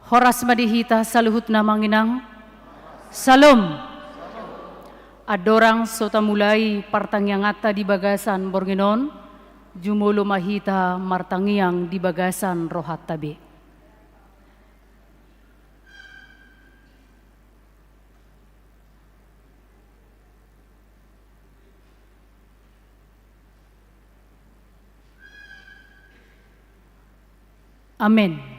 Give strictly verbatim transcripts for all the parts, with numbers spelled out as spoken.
Horas ma di hita saluhutna amang inang. Salom. Andorang so tamulai partangianganta di bagasan borngin on, jumolo ma hita martangiang di bagasan rohanta be. Amen.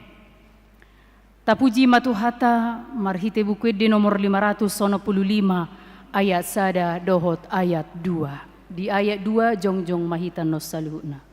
Tapuji ma Tuhanta marhite Buku Ende nomor lima ratus onom pulu lima, ayat sada dohot ayat dua. Di ayat dua jongjong ma hita annon saluhutna.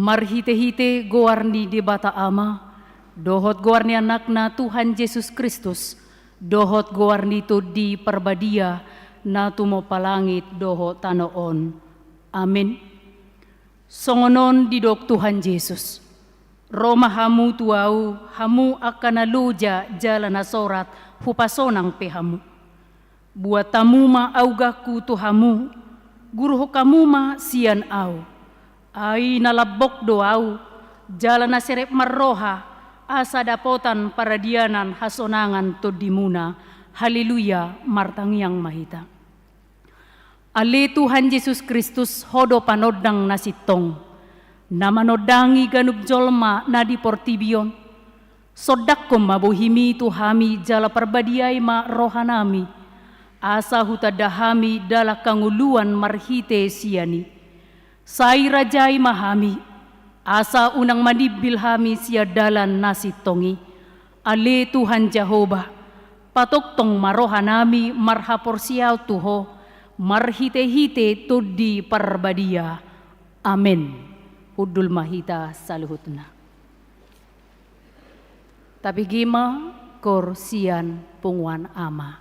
Marhitehite goar ni Debata Ama, dohot goar ni Anakna Tuhan Jesus Kristus, dohot goar ni Tondi Parbadia, na tumompa langit dohot tano on. Amen. Songon on didok Tuhan Jesus: Ro ma hamu tu Ahu, hamu angka na loja jala na sorat, hupasonang pe hamu. Buat hamu ma augangku tu hamu, guruhon hamu ma sian Ahu. Ai na lambok do Ahu, jala na serep marroha, asa dapotan paradianan hasonangan tondimuna. Haleluya, martangiang ma hita. Ale Tuhan Jesus Kristus, Ho do panondang na sintong, na manondangi ganup jolma na di portibi on. Sondanghon ma bohimi tu hami jala parbadiai ma rohanami, asa hutanda hami dalan hangoluan marhite sian i. Sai rajai ma hami, asa unang manimbil hami sian dalan na sintong i. Ale Tuhan Jahowa, patongtong ma rohanami marhaporseaon tu Ho, marhitehite Tondi Parbadia. Amen. Hundul ma hita saluhutna. Tabege ma koor sian punguan ama.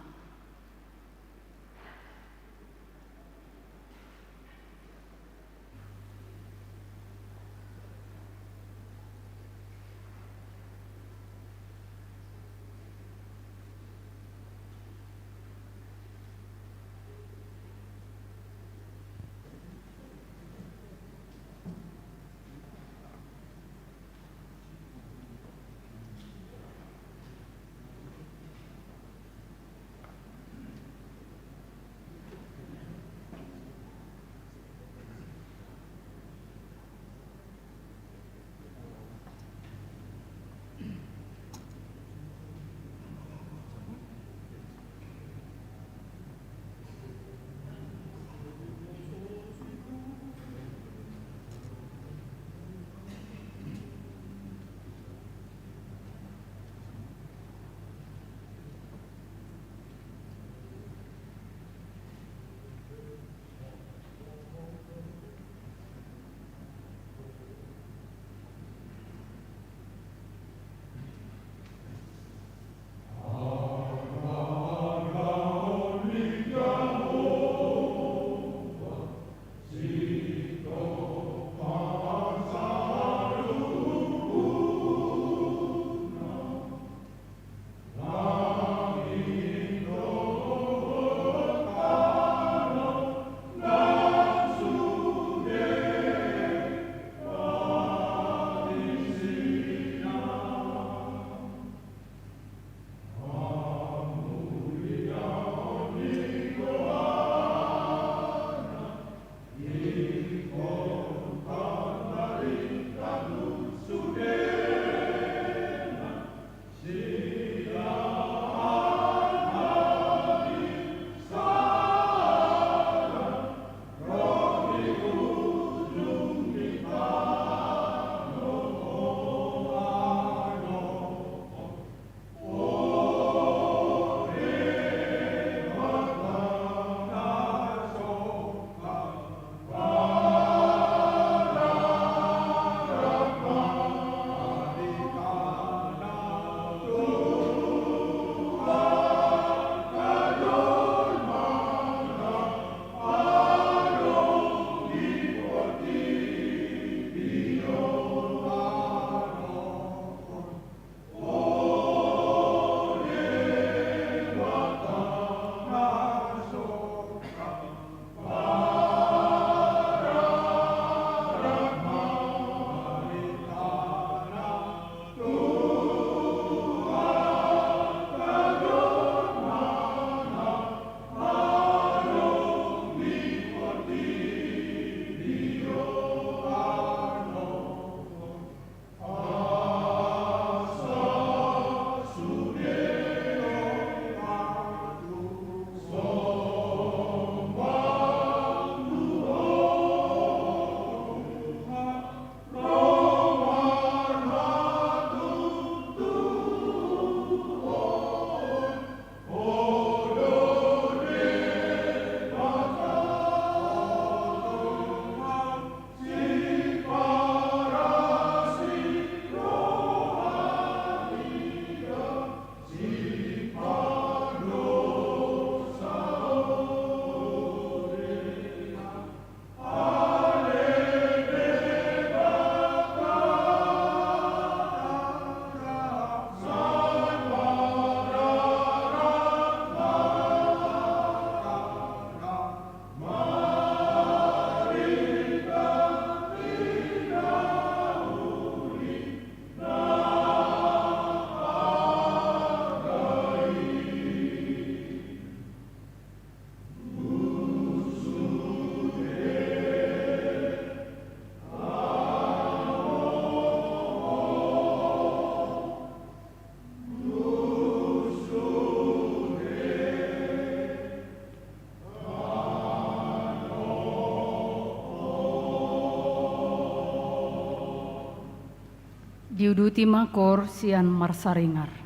Diuduti ma kor sian marsaringar.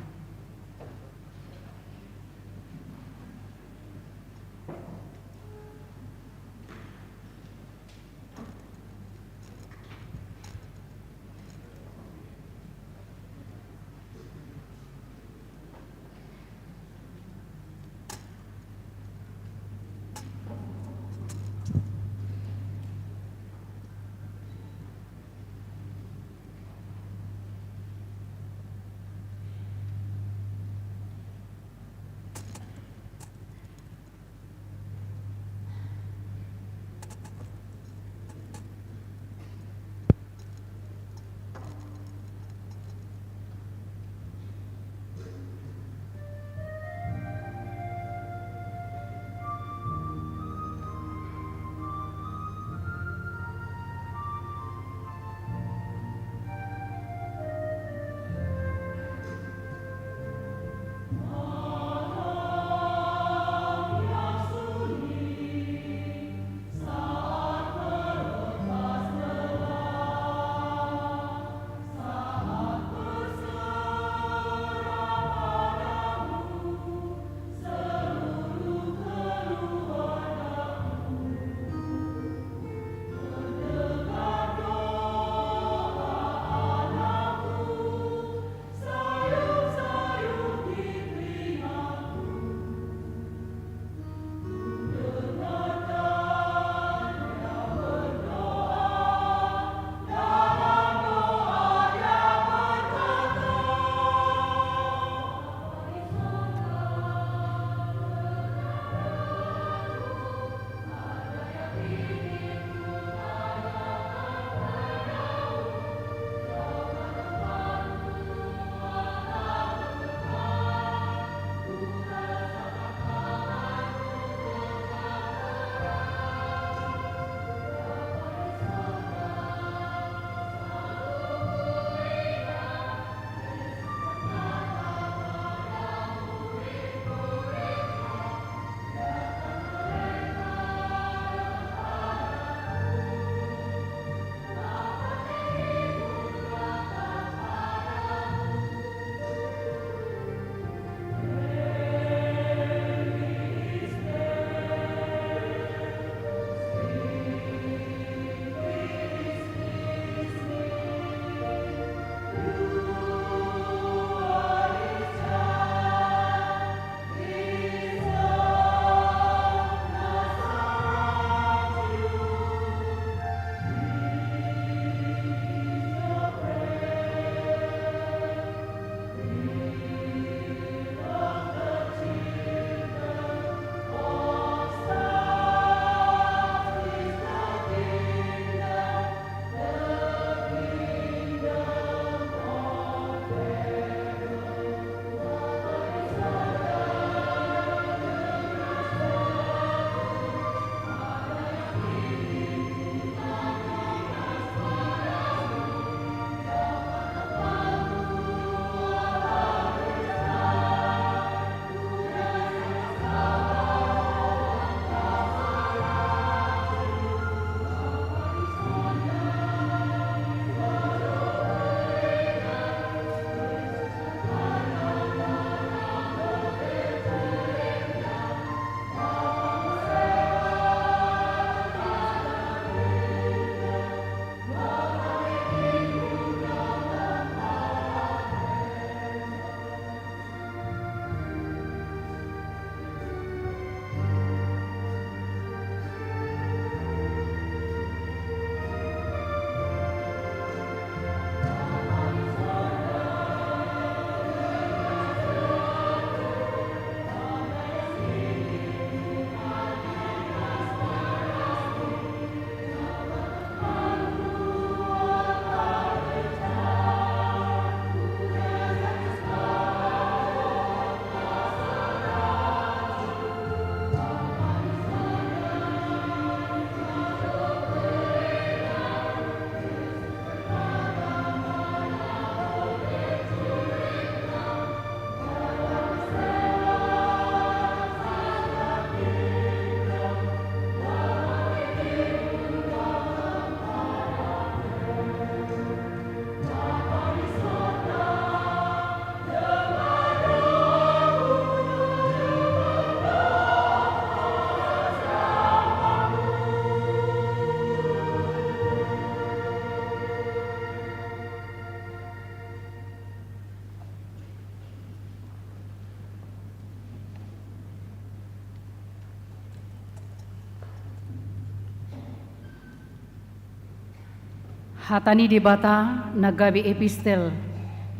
Hata ni Debata na gabe epistel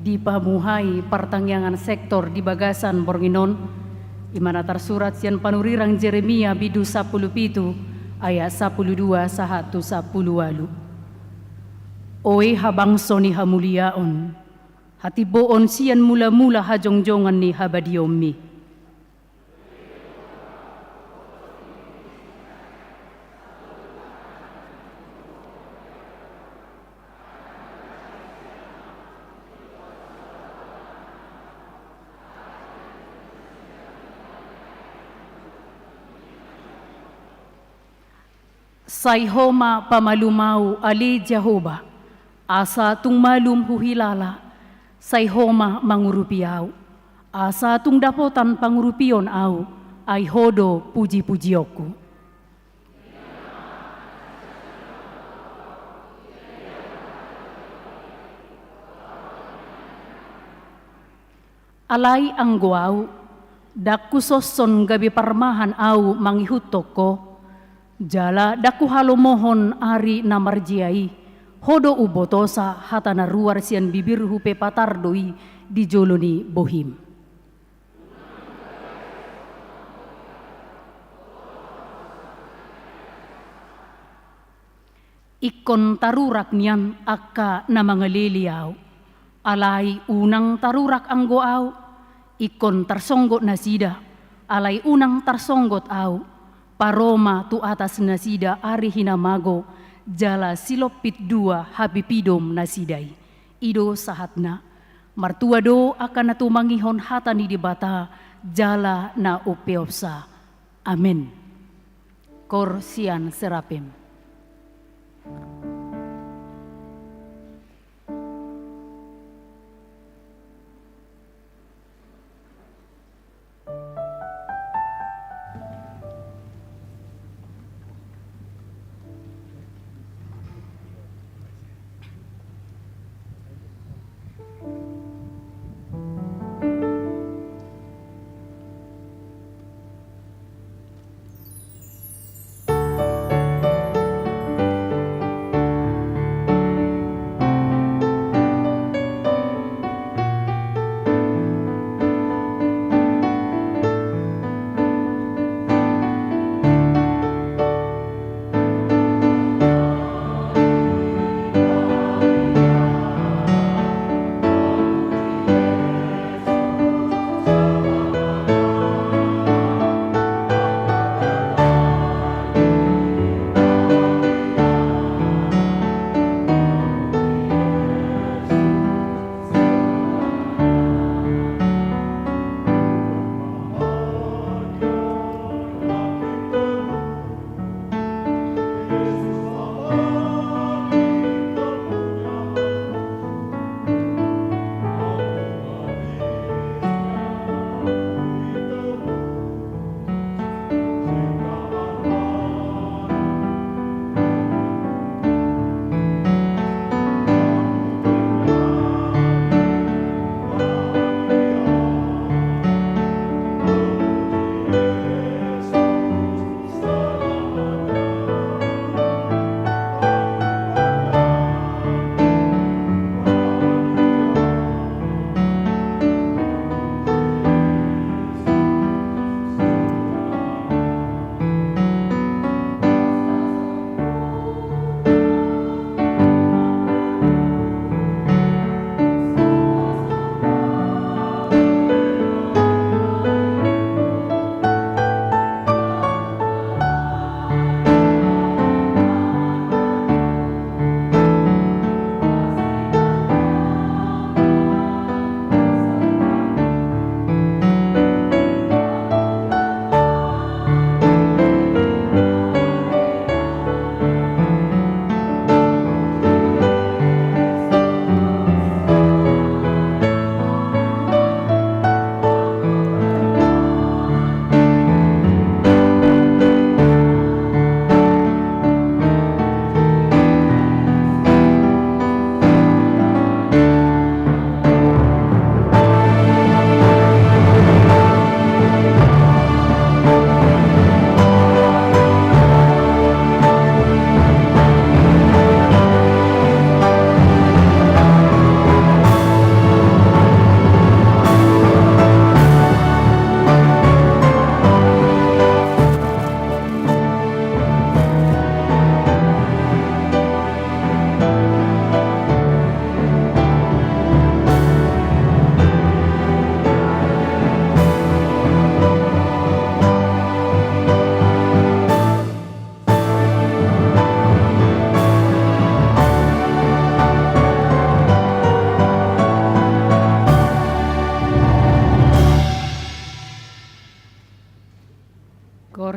dipamuhai partangiangan sektor di bagasan borngin on, i ma na tarsurat sian panurirang Jeremia bindu sampulu pitu ayat sampulu dua sahat tu sampulu ualu. Oe habangso ni hamuliaon, hatimboon sian mulamula hajongjongan ni habadiaonmi. Sai Ho ma pamalum ahu, ale Jahowa, asa tung malum huhilala. Sai Ho ma mangurupi ahu, asa tung dapotan pangurupion ahu, ai Ho do pujipujionku. Alai anggo ahu, ndang husonson gabe parmahan ahu mangihuthon Ho, jala ndang huhalomohon ari na marjea i. Ho do umbotosa, hata na ruar sian bibirhu pe patar do i di jolo ni bohim. Ingkon tarurak nian angka na mangalele ahu, alai unang tarurak anggo ahu. Ingkon tarsonggot nasida, alai unang tarsonggot ahu. Paro ma tu atas nasida ari hinamago, jala silompit dua hapipidom nasida i. I do sahatna. Martua do angka na tumangihon hata ni Debata jala na umpeopsa. Amen. Koor sian Serapim.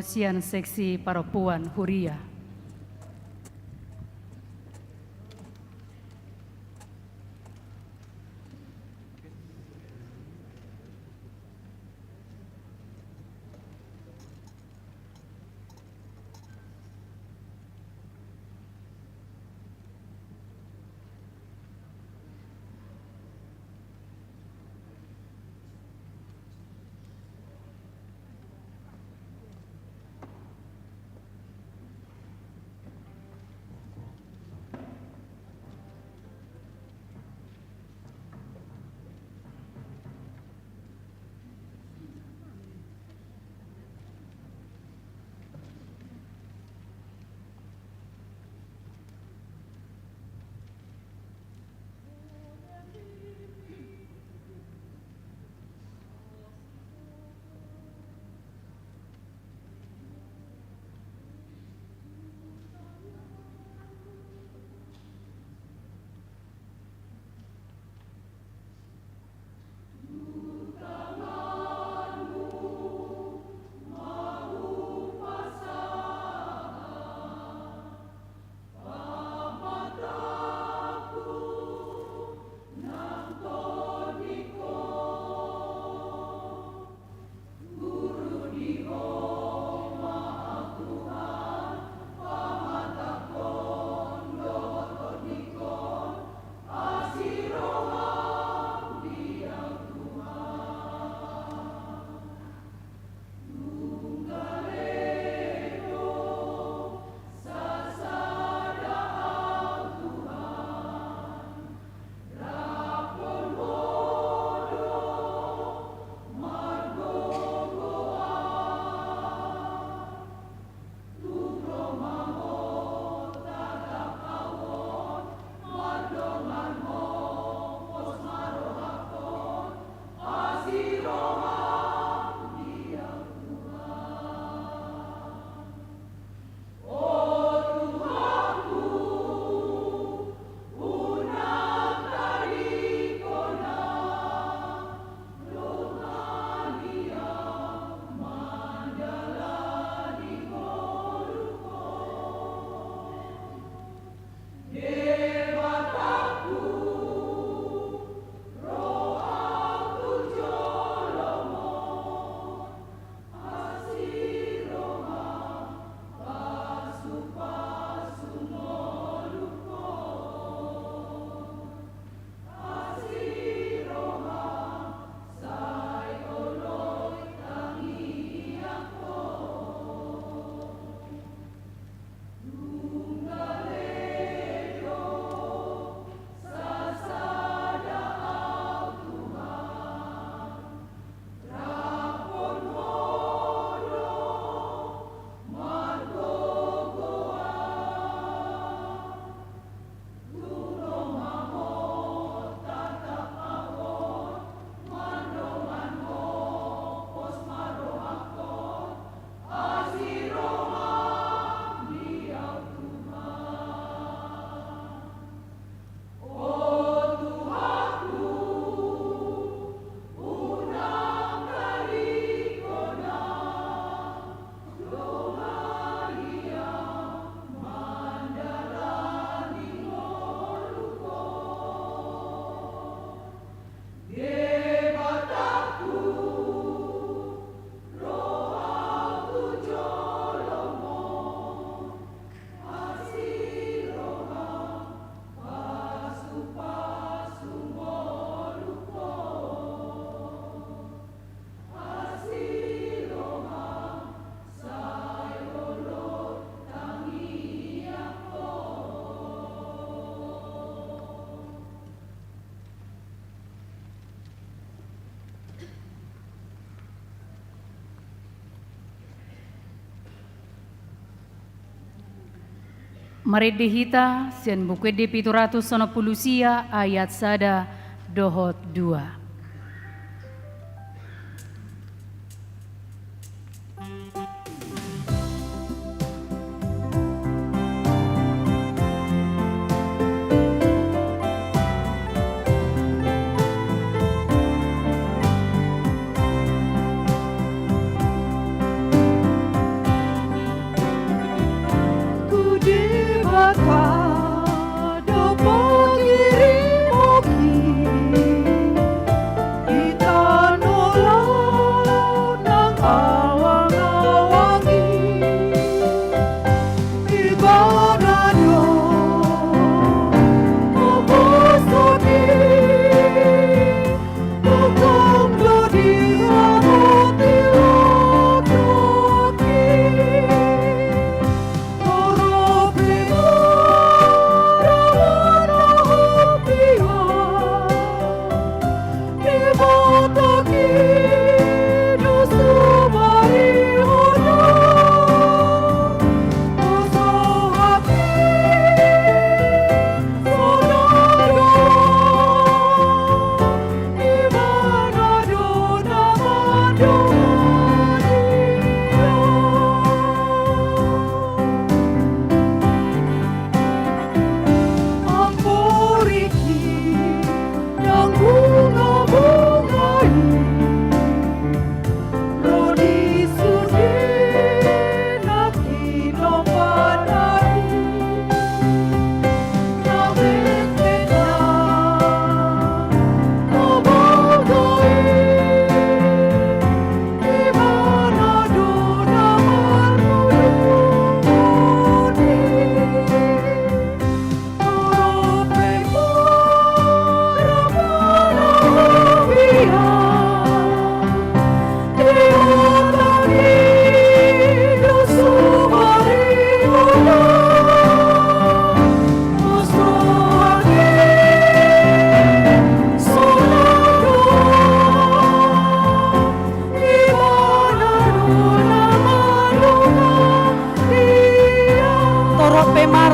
sian seksi parompuan huria. Marende hita sian Buku Ende pitu ratus onom pulu sia ayat sada dohot dua.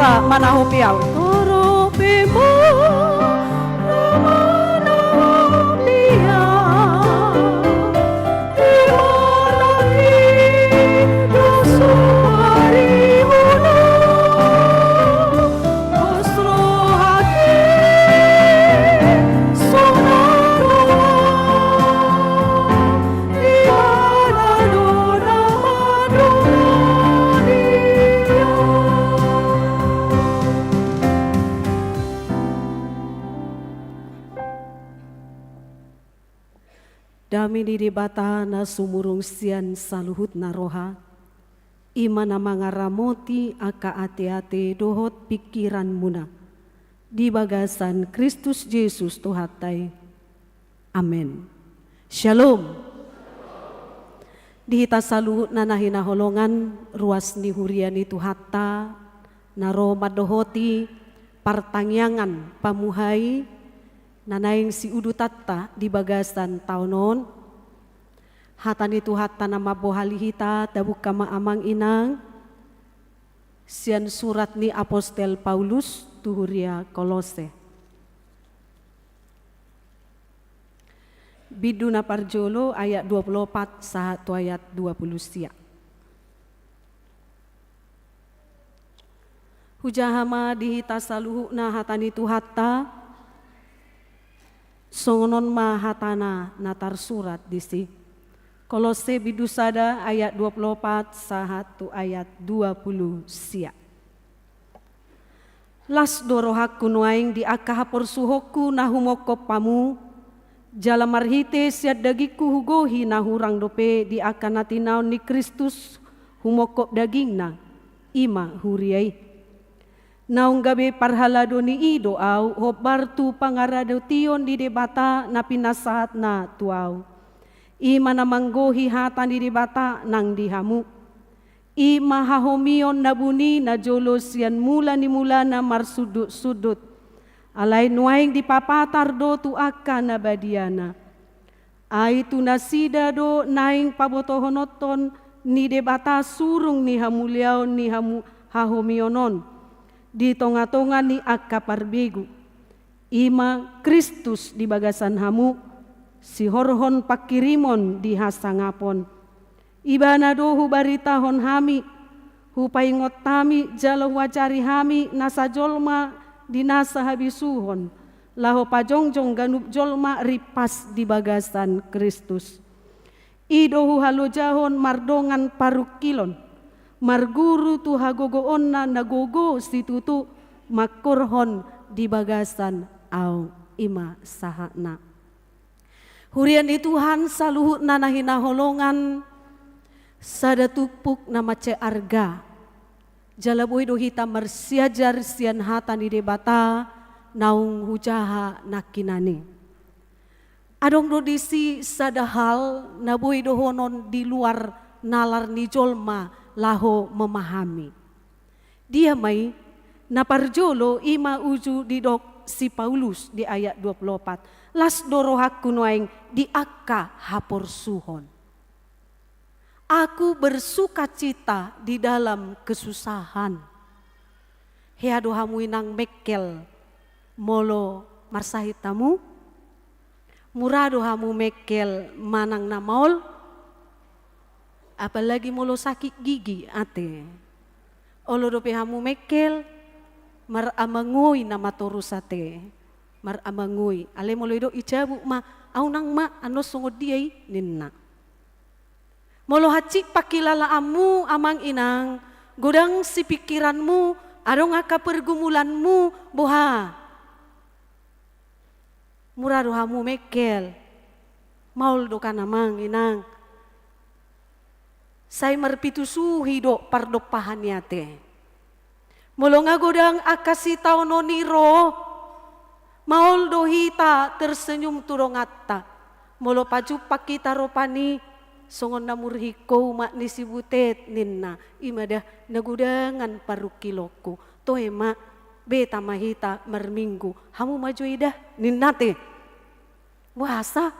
Manahopi au. Toropi ma na manahopi au. Di mana hita suari muna. Pos rohangki sonang roha. Di mana do na mandongani au. Dame ni Debata na sumurung sian saluhutna roha, i ma na mangaramoti angka ateate dohot pingkiranmuna di bagasan Kristus Jesus Tuhanta i. Amen. Shalom. Di hita saluhutna na hinaholongan, ruas ni huria ni Tuhanta na ro mandohoti partangiangan pamuhai na naeng siudutanta di bagasan taon on. Hata ni Tuhanta na mambohali hita, tabuka ma amang inang sian surat ni apostel Paulus tu huria Kolose. Bindu na parjolo ayat dua pulu opat sahat tu ayat dua pulu sia. Hujaha ma di hita saluhutna hata ni Tuhanta, songon on ma hatana na tarsurat disi. Kolose bindu sada ayat dua pulu opat sahat tu ayat dua pulu sia. Las do rohangku nuaeng di angka haporsuhonku na humongkop hamu, jala marhite sian dagingku hugohi na hurang dope di angka na tinaon ni Kristus humongkop dagingna, i ma huria i. Naung gabe parhalado ni i do au hombar tu pangaradotion ni Debata na pinasahatna tu au. I ma na manggohi hata ni Debata nang di hamu. I ma hahomion na buni na jolo sian mula ni mulana marsundutsundut. Alai nuaeng dipapatar do tu angka na badiana. Ai tu nasida do naeng pabotohononton ni Debata surung ni hamuliaon ni hamu-, hahomion on di tongatonga ni angka parbegu. I ma Kristus di bagasan hamu, sihorhon pangkirimon di hasangapon. Ibana do hubaritahon hami, hupaingot hami jala huajari hami nasa jolma di nasa habisuhon, laho pajongjong ganup jolma rimpas di bagasan Kristus. I do huhalojahon mardongan parungkilon, marguru tu hagogoonna na gogo situtu mangkorhon di bagasan au, i ma sahatna. Huria ni Tuhan saluhutna na hinaholongan, sada turpuk na mansai arga. Jala boi do hita marsiajar sian hata ni Debata naung hujaha nangkinan i. Adong do disi sada hal na boi dohonon di luar nalar ni jolma laho memahami. Dia ma i? Na parjolo i ma uju didok si Paulus di ayat dua pulu opat. Las do rohangku nuaeng di angka haporsuhon. Aku bersukacita di dalam kesusahan. Hea do hamu inang mengkel molo marsahit hamu? Mura do hamu mengkel manang na maol? Apalagi molo sakit gigi ate. Olo dope hamu mengkel, maramangoi nama torus ate. Maramangoi. Alai molo didok i cabut ma, au nang ma, annon songon dia i, ninna. Molo hansit pangkilalaanmu, amang inang, godang sipingkiranmu, adong angka pergumulanmu, boha? Mura do hamu mengkel. Maol do kan amang inang. Sai marpitu suhi do pardompahan i ate. Molo nga godang angka sitaonon i ro, maol do hita tersenyum tu donganta. Molo pajumpang hita ropa ni, songon na murhingko umak ni si Butet ninna, i ma dah na godangan parungkilonku. Toe ma, beta ma hita marminggu, hamu ma jo i dah ninna ate. Boasa?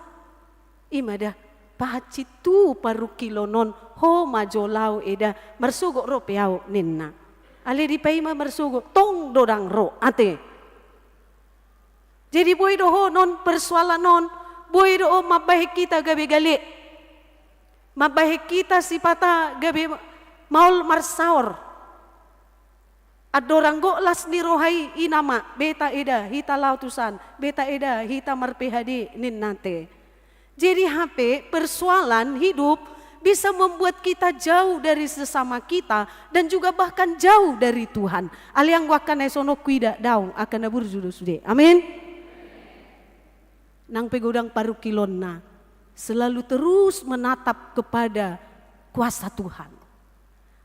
I ma dah, pahansit tu parungkilon on, ho ma jo laho eda, marsogot ro pe au ninna. Alai dipaima marsogot, tong do ndang ro, ate. Jadi boi do ho non persoalan on, boi do ho mambahen hita gabe gale. Mambahen hita sipata gabe maol marsaor. Andorang gok las ni roha i, i nama, be taeda, hita laho tu san, be taeda, hita mar-P H D, ninna ate. Jadi hape persoalan hidup bisa membuat kita jauh dari sesama kita dan juga bahkan jauh dari Tuhan. Alai anggo angka na songon on huida, daong, angka na burju do sude. Amin. Nang pe godang parungkilonna, selalu terus menatap kepada kuasa Tuhan.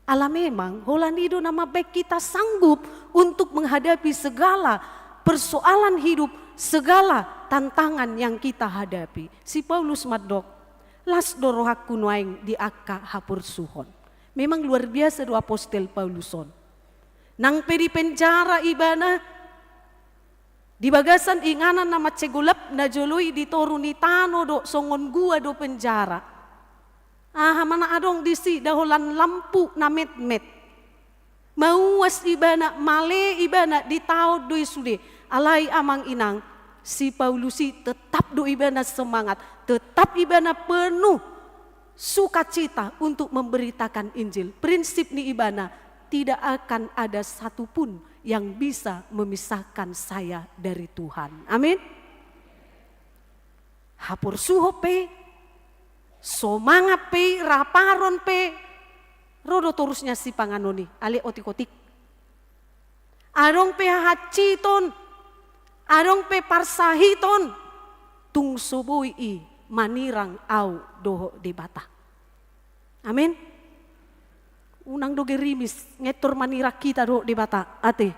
Ala memang holan i do na mambahen hita sanggup untuk menghadapi segala persoalan hidup, segala tantangan yang kita hadapi. Si Paulus mandok, las do rohangku nuaeng di angka haporsuhon. Memang luar biasa do apostel Paulus on. Nang pe di penjara ibana, di bagasan inganan na mansai golap, na jolo i di toru ni tano do, songon gua do penjara. Aha ma na adong disi, da holan lampu na metmet. Mauas ibana, male ibana, ditaon do i sude. Alai amang inang, si Paulus i tetap do ibana semangat, tetap ibana penuh sukacita untuk memberitakan Injil. Prinsip ni ibana, tidak akan ada satu pun yang bisa memisahkan saya dari Tuhan. Amin. Haporsuhon pe, somangan pe, raparon pe, ro do torus nian sipanganon i, alai otik-otik. Adong pe hahansiton, adong pe parsahiton, tung so boi i manirang ahu dohot Debata. Amin. Unang do gerimis, ngetor manirang hita dohot Debata, ate.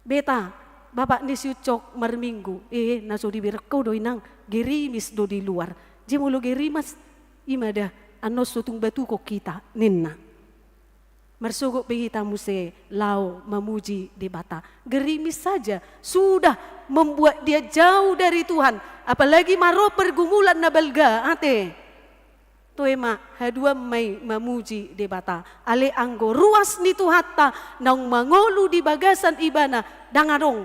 Beta, bapak ni si Ucok marminggu, eh, na so dibereng ho do inang, gerimis do di luar. Jadi molo gerimis, i ma da, annon so tung batuhon hita, ninna. Marsogot pe hita muse laho mamuji Debata. Gerimis saja sudah membuat dia jauh dari Tuhan. Apalagi molo ro pergumulan na balga, ate. Toe ma, haduan ma i mamuji Debata. Alai anggo ruas ni Tuhanta naung mangolu di bagasan ibana, ndang adong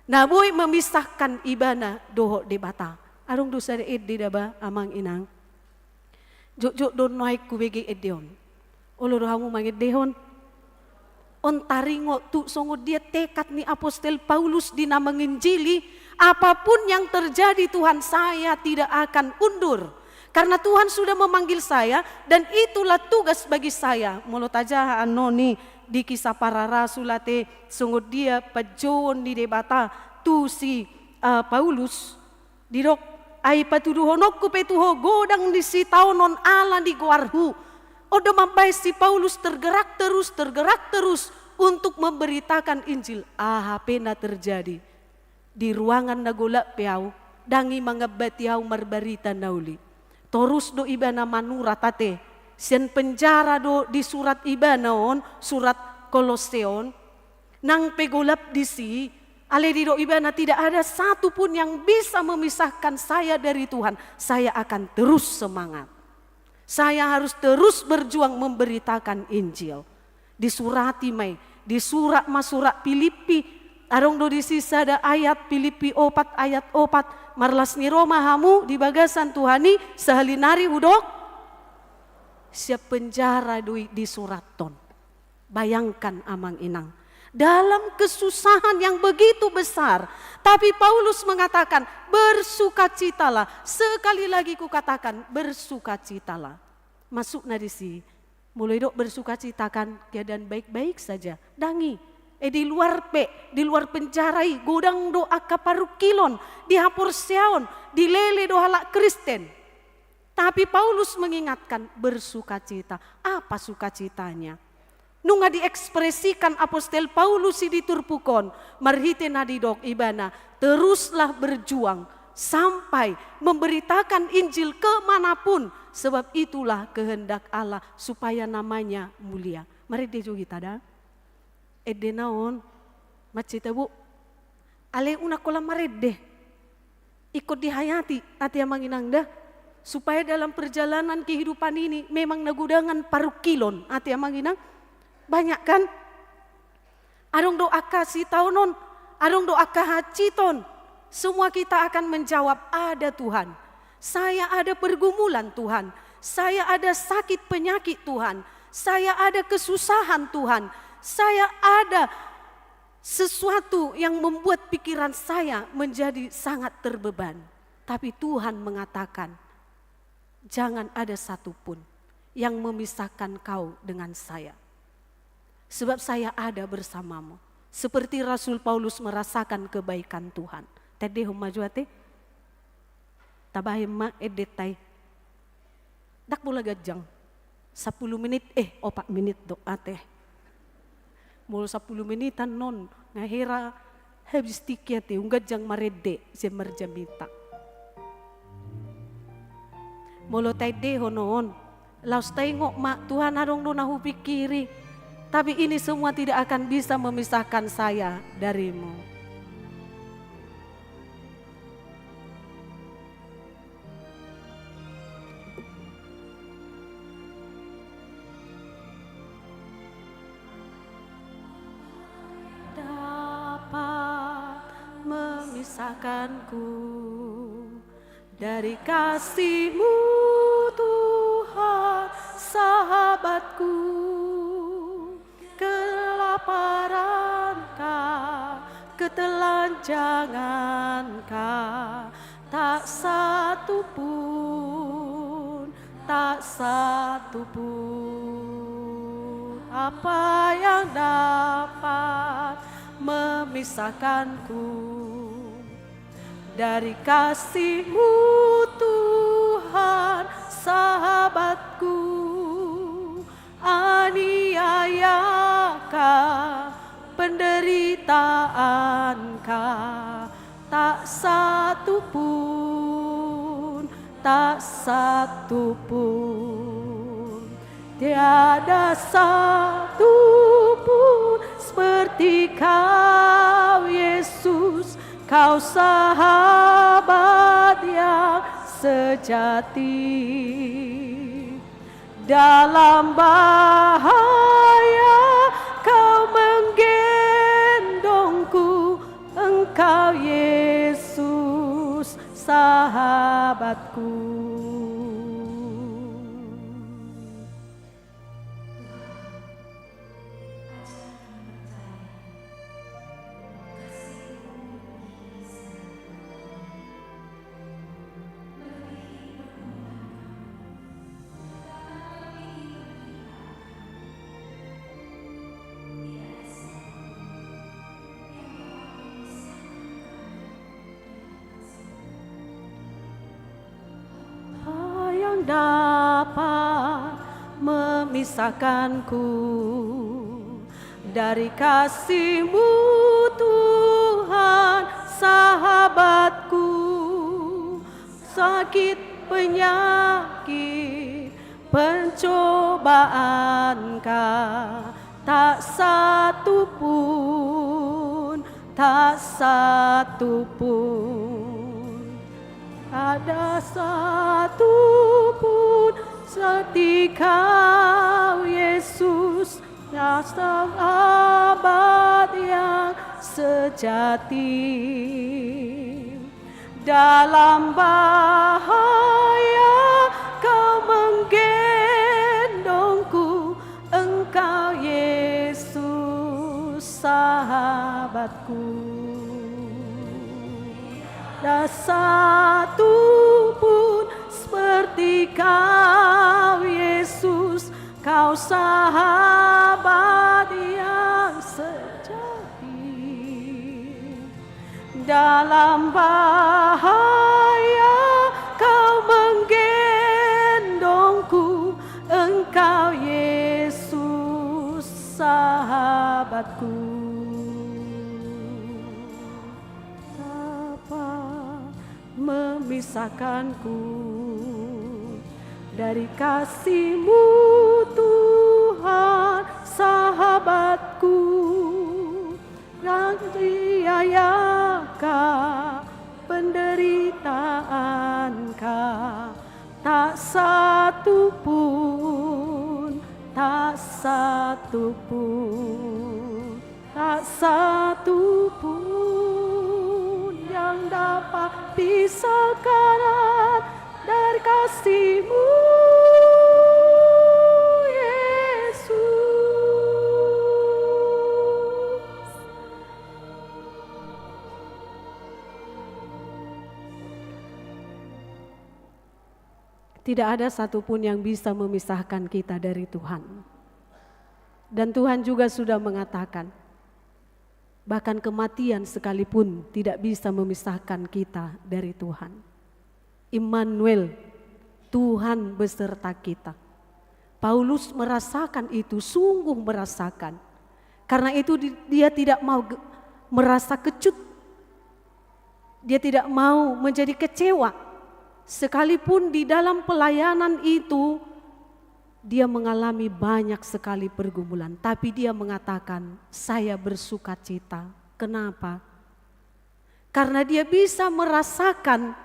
na boi memisahkan ibana dohot Debata. Adong do sada ende da ba, amang inang. Jotjot do nuaeng hubege ende on. Olo do hamu mangendehon? On taringot tu songon dia tekad ni apostel Paulus di na manginjili, apapun yang terjadi Tuhan, saya tidak akan undur. Karena Tuhan sudah memanggil saya dan itulah tugas bagi saya. Molo tajaha annon i di Kisah Para Rasul, ate, songon dia panjouon ni Debata tu si, eh, Paulus. Didok, ai patuduhononku pe tu ho godang ni sitaonon ala ni goarhu. On do mambahen si Paulus tergerak terus, tergerak terus untuk memberitakan Injil. Aha pe na terjadi, di ruangan na golap pe ahu, ndang i mangambati ahu marbarita na uli. Torus do ibana manurat, ate. Sian penjara do disurat ibana on, surat Kolose on. Nang pe golap disi, alai didok ibana, tidak ada satu pun yang bisa memisahkan saya dari Tuhan. Saya akan terus semangat. Saya harus terus berjuang memberitakan Injil. Disurati ma i, disurat ma surat Pilippi. Adong do disi sada ayat, Pilippi opat ayat opat, marlas ni roha ma hamu di bagasan Tuhan i, sahali nari hudok, sian penjara do i disurathon. Bayangkan, amang inang, dalam kesusahan yang begitu besar, tapi Paulus mengatakan, "Bersukacitalah." Sekali lagi kukatakan, bersukacitalah. Maksudna disi, molo didok bersukacita kan keadaan baik-baik saja. Ndang i. Eh, di luar pe, di luar penjara i, godang do angka parungkilon, di haporseaon, dilele do halak Kristen. Tapi Paulus mengingatkan, bersukacita. Apa sukacitanya? Nunga diekspresikan apostel Paulus i di turpuk on, marhite na didok ibana, teruslah berjuang sampai memberitakan Injil ke mana pun, sebab itulah kehendak Allah, supaya namanya mulia. Marende jo hita da. Endena on, mansai tabo. Alai unang holan marende. Ingkon dihayati, ate amang inang da. Supaya dalam perjalanan kehidupan ini, memang na godangan parungkilon, ate amang inang. Banyak kan? Adong do angka sitaonon, adong do angka hansiton. Semua kita akan menjawab, "Ada Tuhan. Saya ada pergumulan Tuhan. Saya ada sakit penyakit Tuhan. Saya ada kesusahan Tuhan. Saya ada sesuatu yang membuat pikiran saya menjadi sangat terbeban." Tapi Tuhan mengatakan, "Jangan ada satu pun yang memisahkan kau dengan saya. Sebab saya ada bersamamu." Seperti Rasul Paulus merasakan kebaikan Tuhan. Tendehon ma jo ate. Tabahen ma endenta i. Ndang pola ganjang. Sampulu menit, eh, opat menit do ate. Molo sampulu menitan non, nga hera habis tingki ate, umganjang marende sian marjaminta. Molo taendehon on, laos taingot ma, Tuhan, adong do na hupingkiri, tapi ini semua tidak akan bisa memisahkan saya darimu. Dapat memisahkanku dari kasih-Mu, Tuhan, sahabatku. Kelaparan kah, ketelanjangan kah, tak satu pun, tak satu pun apa yang dapat memisahkanku dari kasih-Mu, Tuhan, sahabatku. Aniaya kah, penderitaan kah, tak satu pun, tak satu pun. Tiada satu pun seperti Kau, Yesus, Kau sahabat yang sejati. Dalam bahaya Kau menggendongku, Engkau, Yesus, sahabatku. Apa yang dapat memisahkanku dari kasih-Mu, Tuhan, sahabatku? Sakit, penyakit, pencobaan kah, tak satu pun, tak satu pun. Ada satu pun seperti Kau, Yesus, sahabat yang sejati. Dalam bahaya Kau menggendongku, Engkau, Yesus, sahabatku. Tak satu pun seperti Kau, Yesus, Kau sahabat yang sejati. Dalam bahaya Kau menggendongku, Engkau, Yesus, sahabatku. Dapat memisahkanku dari kasih-Mu, Tuhan, sahabatku. Aniaya kah, penderitaan kah, tak satu pun, tak satu pun. Satu pun yang dapat pisahkan dari kasih-Mu, Yesus. Tidak ada satu pun yang bisa memisahkan kita dari Tuhan. Dan Tuhan juga sudah mengatakan, bahkan kematian sekalipun tidak bisa memisahkan kita dari Tuhan. Immanuel, Tuhan beserta kita. Paulus merasakan itu, sungguh merasakan. Karena itu di-, dia tidak mau ge-, merasa kecut. Dia tidak mau menjadi kecewa. Sekalipun di dalam pelayanan itu, dia mengalami banyak sekali pergumulan, tapi dia mengatakan, "Saya bersukacita." Kenapa? Karena dia bisa merasakan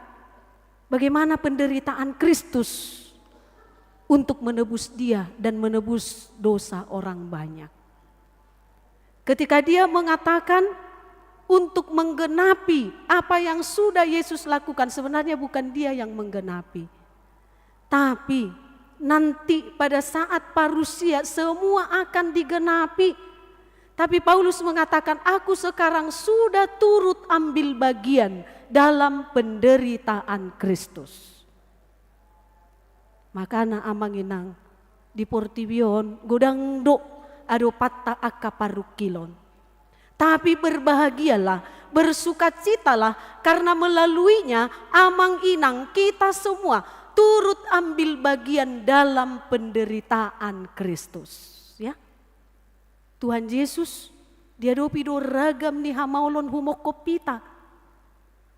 bagaimana penderitaan Kristus untuk menebus dia dan menebus dosa orang banyak. Ketika dia mengatakan untuk menggenapi apa yang sudah Yesus lakukan, sebenarnya bukan dia yang menggenapi. Tapi nanti pada saat parusia semua akan digenapi. Tapi Paulus mengatakan, "Aku sekarang sudah turut ambil bagian dalam penderitaan Kristus." Makana amang inang, di portibi on godang do adopatta angka parungkilon. Tapi berbahagialah, bersukacitalah, karena melaluinya amang inang kita semua turut ambil bagian dalam penderitaan Kristus. Ya. Tuhan Jesus, diadopi do ragam ni hamaolon humongkop hita.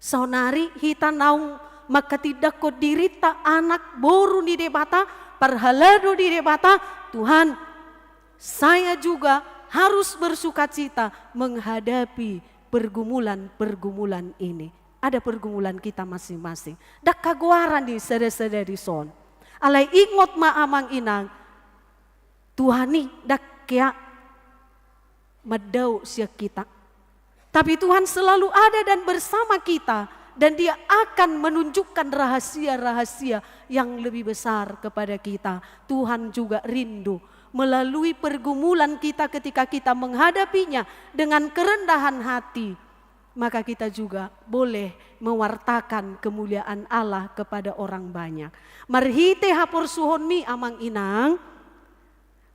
Saonari hita naung manghatindanghon dirinta anak boru ni Debata, parhalado ni Debata, Tuhan, saya juga harus bersukacita menghadapi pergumulan-pergumulan ini. Ada pergumulan kita masing-masing. Ndang hagoaran i sada-sada dison. Alai ingot ma amang inang, Tuhan i ndang hea mandao sian hita. Tapi Tuhan selalu ada dan bersama kita, dan Dia akan menunjukkan rahasia-rahasia yang lebih besar kepada kita. Tuhan juga rindu melalui pergumulan kita ketika kita menghadapinya dengan kerendahan hati, maka kita juga boleh mewartakan kemuliaan Allah kepada orang banyak. Marhite haporsuhonmi amang inang,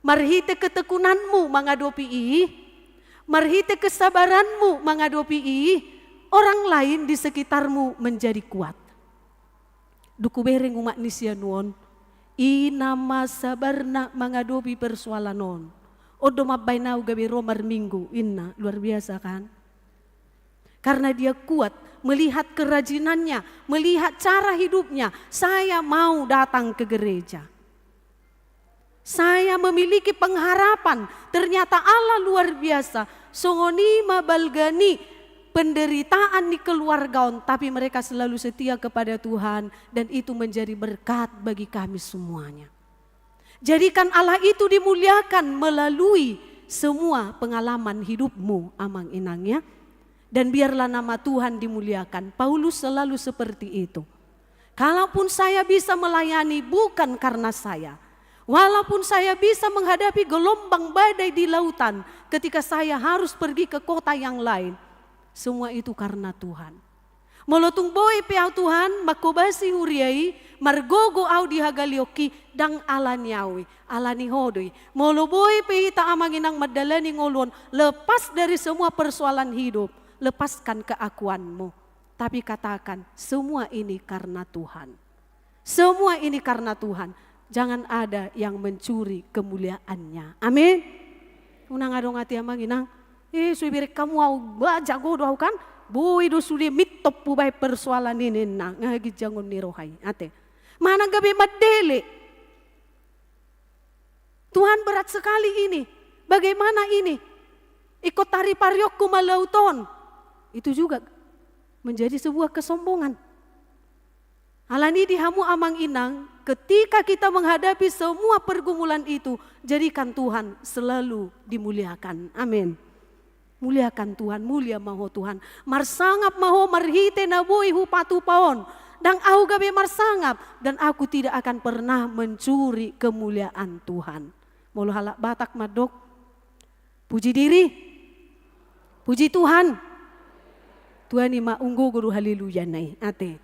marhite ketekunanmu mangadopi i, marhite kesabaranmu mangadopi i, orang lain di sekitarmu menjadi kuat. Dung hubereng umak ni si Anu on, i na ma sabarna mangadopi persoalan on. On do mambaen au gabe ro marminggu, inna, luar biasa kan? Karena dia kuat, melihat kerajinannya, melihat cara hidupnya, saya mau datang ke gereja. Saya memiliki pengharapan, ternyata Allah luar biasa. Songon i ma balga ni penderitaan ni keluarga on, tapi mereka selalu setia kepada Tuhan, dan itu menjadi berkat bagi kami semuanya. Jadikan Allah itu dimuliakan melalui semua pengalaman hidupmu, amang inang, ya. Dan biarlah nama Tuhan dimuliakan. Paulus selalu seperti itu. Kalaupun saya bisa melayani bukan karena saya, walaupun saya bisa menghadapi gelombang badai di lautan ketika saya harus pergi ke kota yang lain, semua itu karena Tuhan. Molo tung boi pe au Tuhan manghobasi huria i, margogo au di hagaleonki, ndang alani au i, alani Ho do i. Molo boi pe hita amang inang mandalani ngolu on lepas dari semua persoalan hidup, lepaskan keakuanmu. Tapi katakan, "Semua ini karena Tuhan." Semua ini karena Tuhan. Jangan ada yang mencuri kemuliaannya. Amin. Unang adong ate amang inang, "Eh, so ibereng hamu au, ba jago do au kan? Boi do sude mintop hubaen persoalan i," ninna, nga haginjangon ni roha i. Ate. Manang gabe mandele. "Tuhan, berat sekali ini. Bagaimana ini? Ingkon tariparionku ma laut on." Itu juga menjadi sebuah kesombongan. Alani di hamu amang inang, ketika kita menghadapi semua pergumulan itu, jadikan Tuhan selalu dimuliakan. Amin. Muliakan Tuhan, mulia ma Ho Tuhan. Marsangap ma Ho marhite na boi hupatupa on. Ndang ahu gabe marsangap, dan aku tidak akan pernah mencuri kemuliaan Tuhan. Molo halak Batak mandok, puji diri, puji Tuhan. Tuani ma, umgogo do haleluya na i, ate.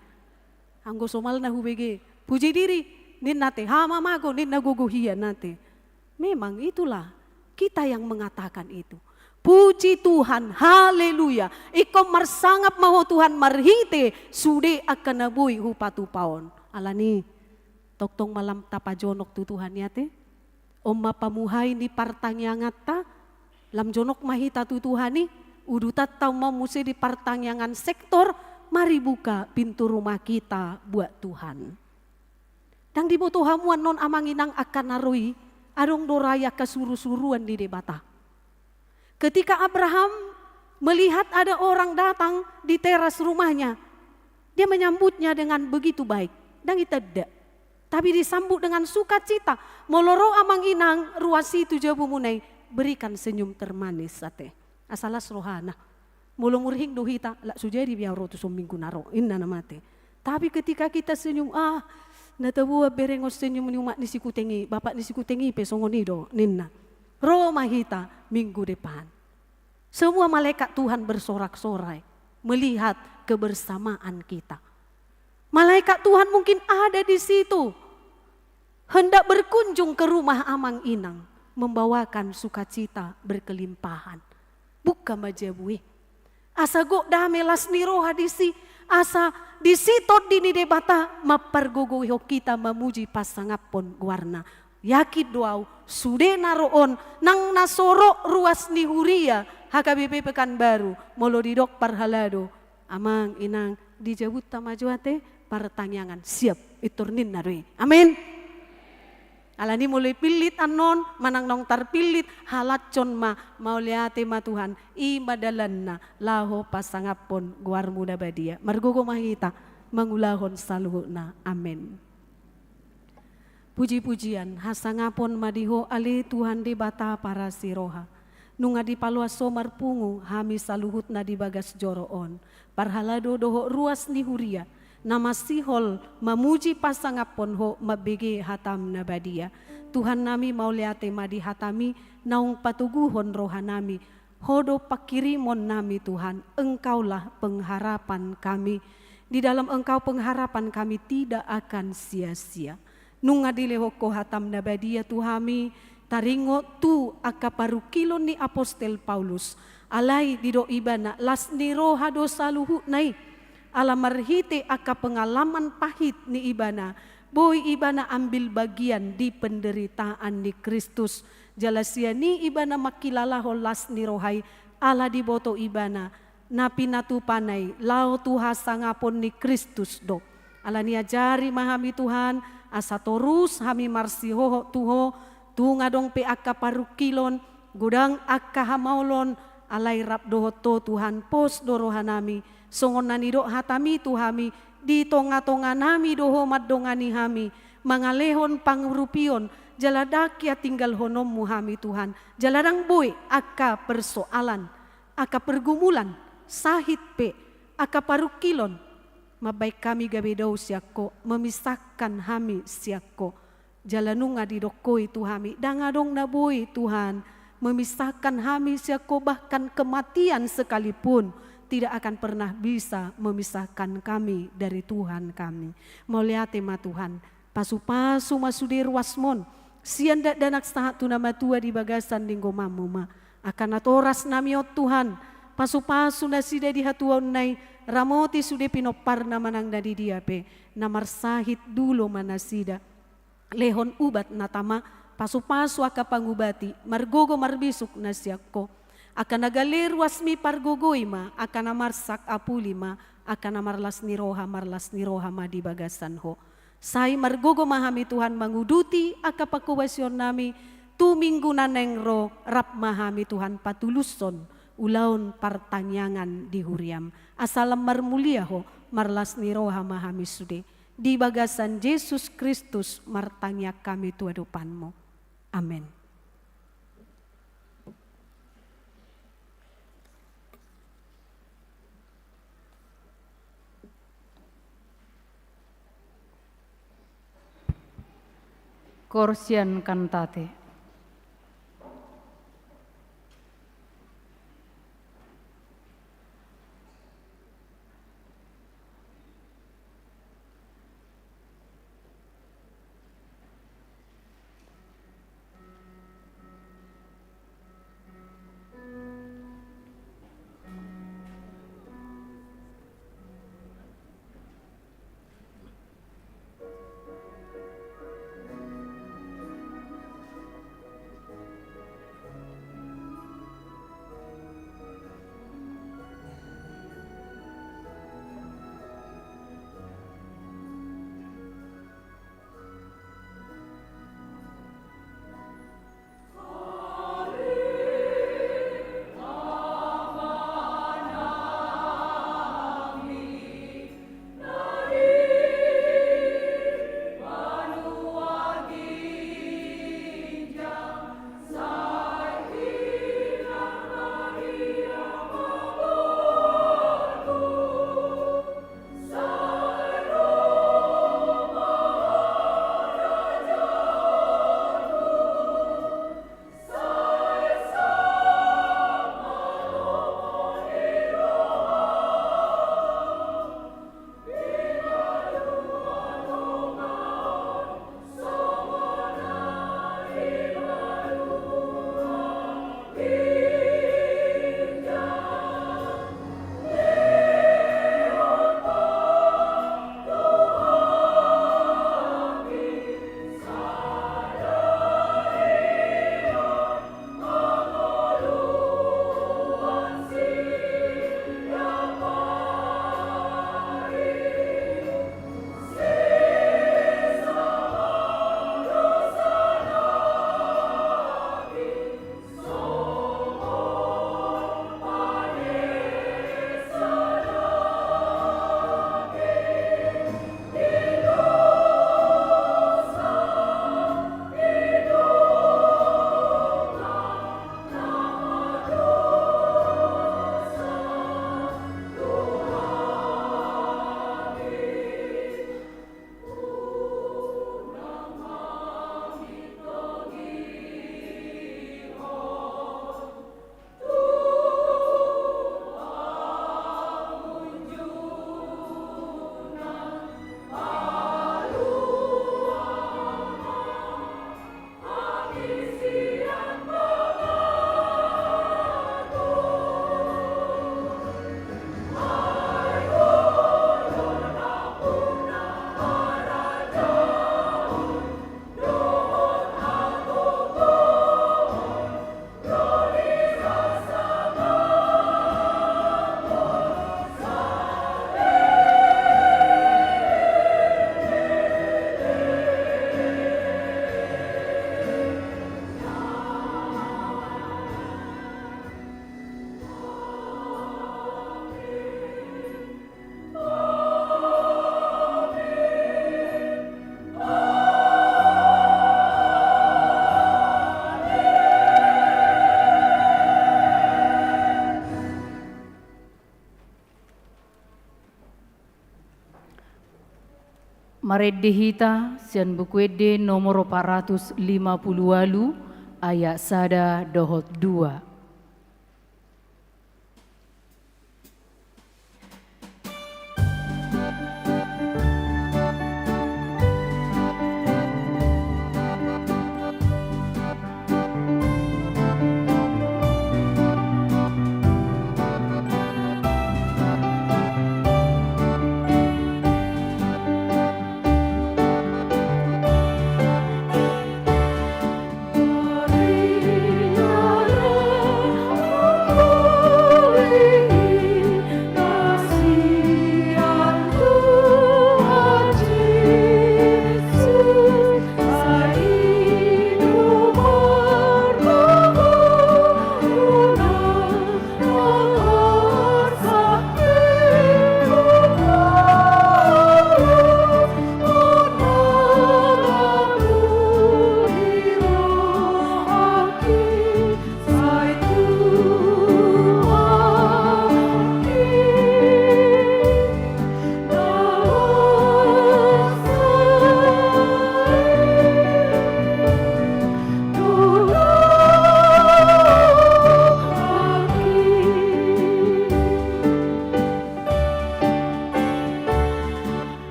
Anggo somalna hubege, puji diri, ninna ate, hamamago, ninna gogo hian ate. Memang itulah kita yang mengatakan itu. Puji Tuhan, haleluya. Ingkon marsangap ma Ho Tuhan marhite sude angka na boi hupatupa on. Alani, tongtong ma lam tapajonok tu Tuhan i ate. On ma pamuhai ni partangianganta, lam jonok ma hita tu Tuhan i, udutanta on ma muse di partangiangan sektor, mari buka pintu rumah kita buat Tuhan. Ndang diboto hamu annon amang inang angka na ro i, adong do ra i angka surusuruan ni Debata. Ketika Abraham melihat ada orang datang di teras rumahnya, dia menyambutnya dengan begitu baik. Ndang itanda. Tapi disambut dengan sukacita. Molo ro amang inang ruas i tu jabumuna i, berikan senyum termanis ate. Asa las rohana. Molo murhing do hita, lak so jadi be au ro tu son minggu na ro, ninna nama ate. Tapi ketika kita senyum, ah, na taboan berengon senyum ni umak ni Sikuteng i, bapak ni Sikuteng i pe songon i do, ninna. Ro ma hita minggu depan. Semua malaikat Tuhan bersorak-sorai melihat kebersamaan kita. Malaikat Tuhan mungkin ada di situ, hendak berkunjung ke rumah amang inang, membawakan sukacita berkelimpahan. Buka ma jabu i. Asa gok dame las ni roha disi, asa disi Tondi ni Debata mampargogoihon hita mamuji pasangaphon goarna. Yakin do au, sude na ro on, nang na so ro ruas ni huria H K B P Pekanbaru, molo didok parhalado, amang, inang, dijabunta ma jo ate partangiangan, siap, pintor ninna do i. Amin. Alani molo ipillit annon, manang naung tarpillit, halashon ma, mauliate ma Tuhan, i ma dalanna, laho pasangaphon goarmu na badia. Margogo ma hita, mangulahon saluhutna. Amin. Puji-pujian, hasangapon ma di Ho ale Tuhan Debata parasi roha. Nunga dipaloas Ho marpungu hami saluhutna di bagas joro on. Parhalado dohot ruas ni huria, na masihol mamuji pasangaphon Ho mambege hatam na badia. Tuhan nami, mauliate ma di hatam i, naung patoguhon roha nami, Ho do panghirimon nami Tuhan, Engkaulah pengharapan kami. Di dalam Engkau pengharapan kami tidak akan sia-sia. Nunga dilehon Ho hatam na badia tu hami, taringot tu angka parungkilon ni apostel Paulus, alai didok ibana las ni roha do saluhutna i, ala marhite angka pengalaman pahit ni ibana, boi ibana ambil bagian di penderitaan ni Kristus. Jala sian i ibana mangkilalahon las ni roha i, ala diboto ibana na pinatupana i laho tu hasangapon ni Kristus do. Alani ajari ma hami Tuhan, asa torus hami marsihohot tu Ho, tung adong pe angka parungkilon, godang angka hamaolon, alai rap dohot Ho Tuhan, pos do roha nami, songon na nidok hatam i tu hami, di tonga-tonga nami do Ho mandongani hami, mangalehon pangurupion, jala ndang hatinggalhononmu hami Tuhan, jala ndang boi angka persoalan, angka pergumulan, sahit pe, angka parungkilon, mambaen hami gabe dao sian Ho, memisahkan hami sian Ho. Jala nunga didok Ho i tu hami, ndang adong na boi Tuhan, memisahkan hami sian Ho, bahkan kematian sekalipun tidak akan pernah bisa memisahkan kami dari Tuhan kami. Mauliate ma Tuhan, pasu-pasu ma sude ruasmon, sian dakdanak sahat tu na matua di bagasan linggomanmu ma. Angka natoras nami on Tuhan, pasu-pasu nasida di hatuaonna i, ramoti sude pinomparna manang na di dia pe, na marsahit dulo ma nasida. Lehon ubat na tama, pasu-pasu angka pangubati, margogo marbisuk na sian Ho. Angka na gale ruasmi pargogoi ma, angka na marsak apuli ma, angka na marlas ni roha, marlas ni roha ma di bagasan Ho. Sai margogo ma hami Tuhan manguduti angka panghobasion nami, tu minggu na naeng ro, rap ma hami Tuhan patulushon ulaon partangiangan di huriam. Asa lam marmulia Ho, marlas ni roha ma hami sude. Di bagasan Jesus Kristus martangiang hami tu adopanmu. Amen. Koor sian Kantate. Marende hita sian Buku Ende nomor opat ratus lima pulu ualu, ayat sada dohot dua.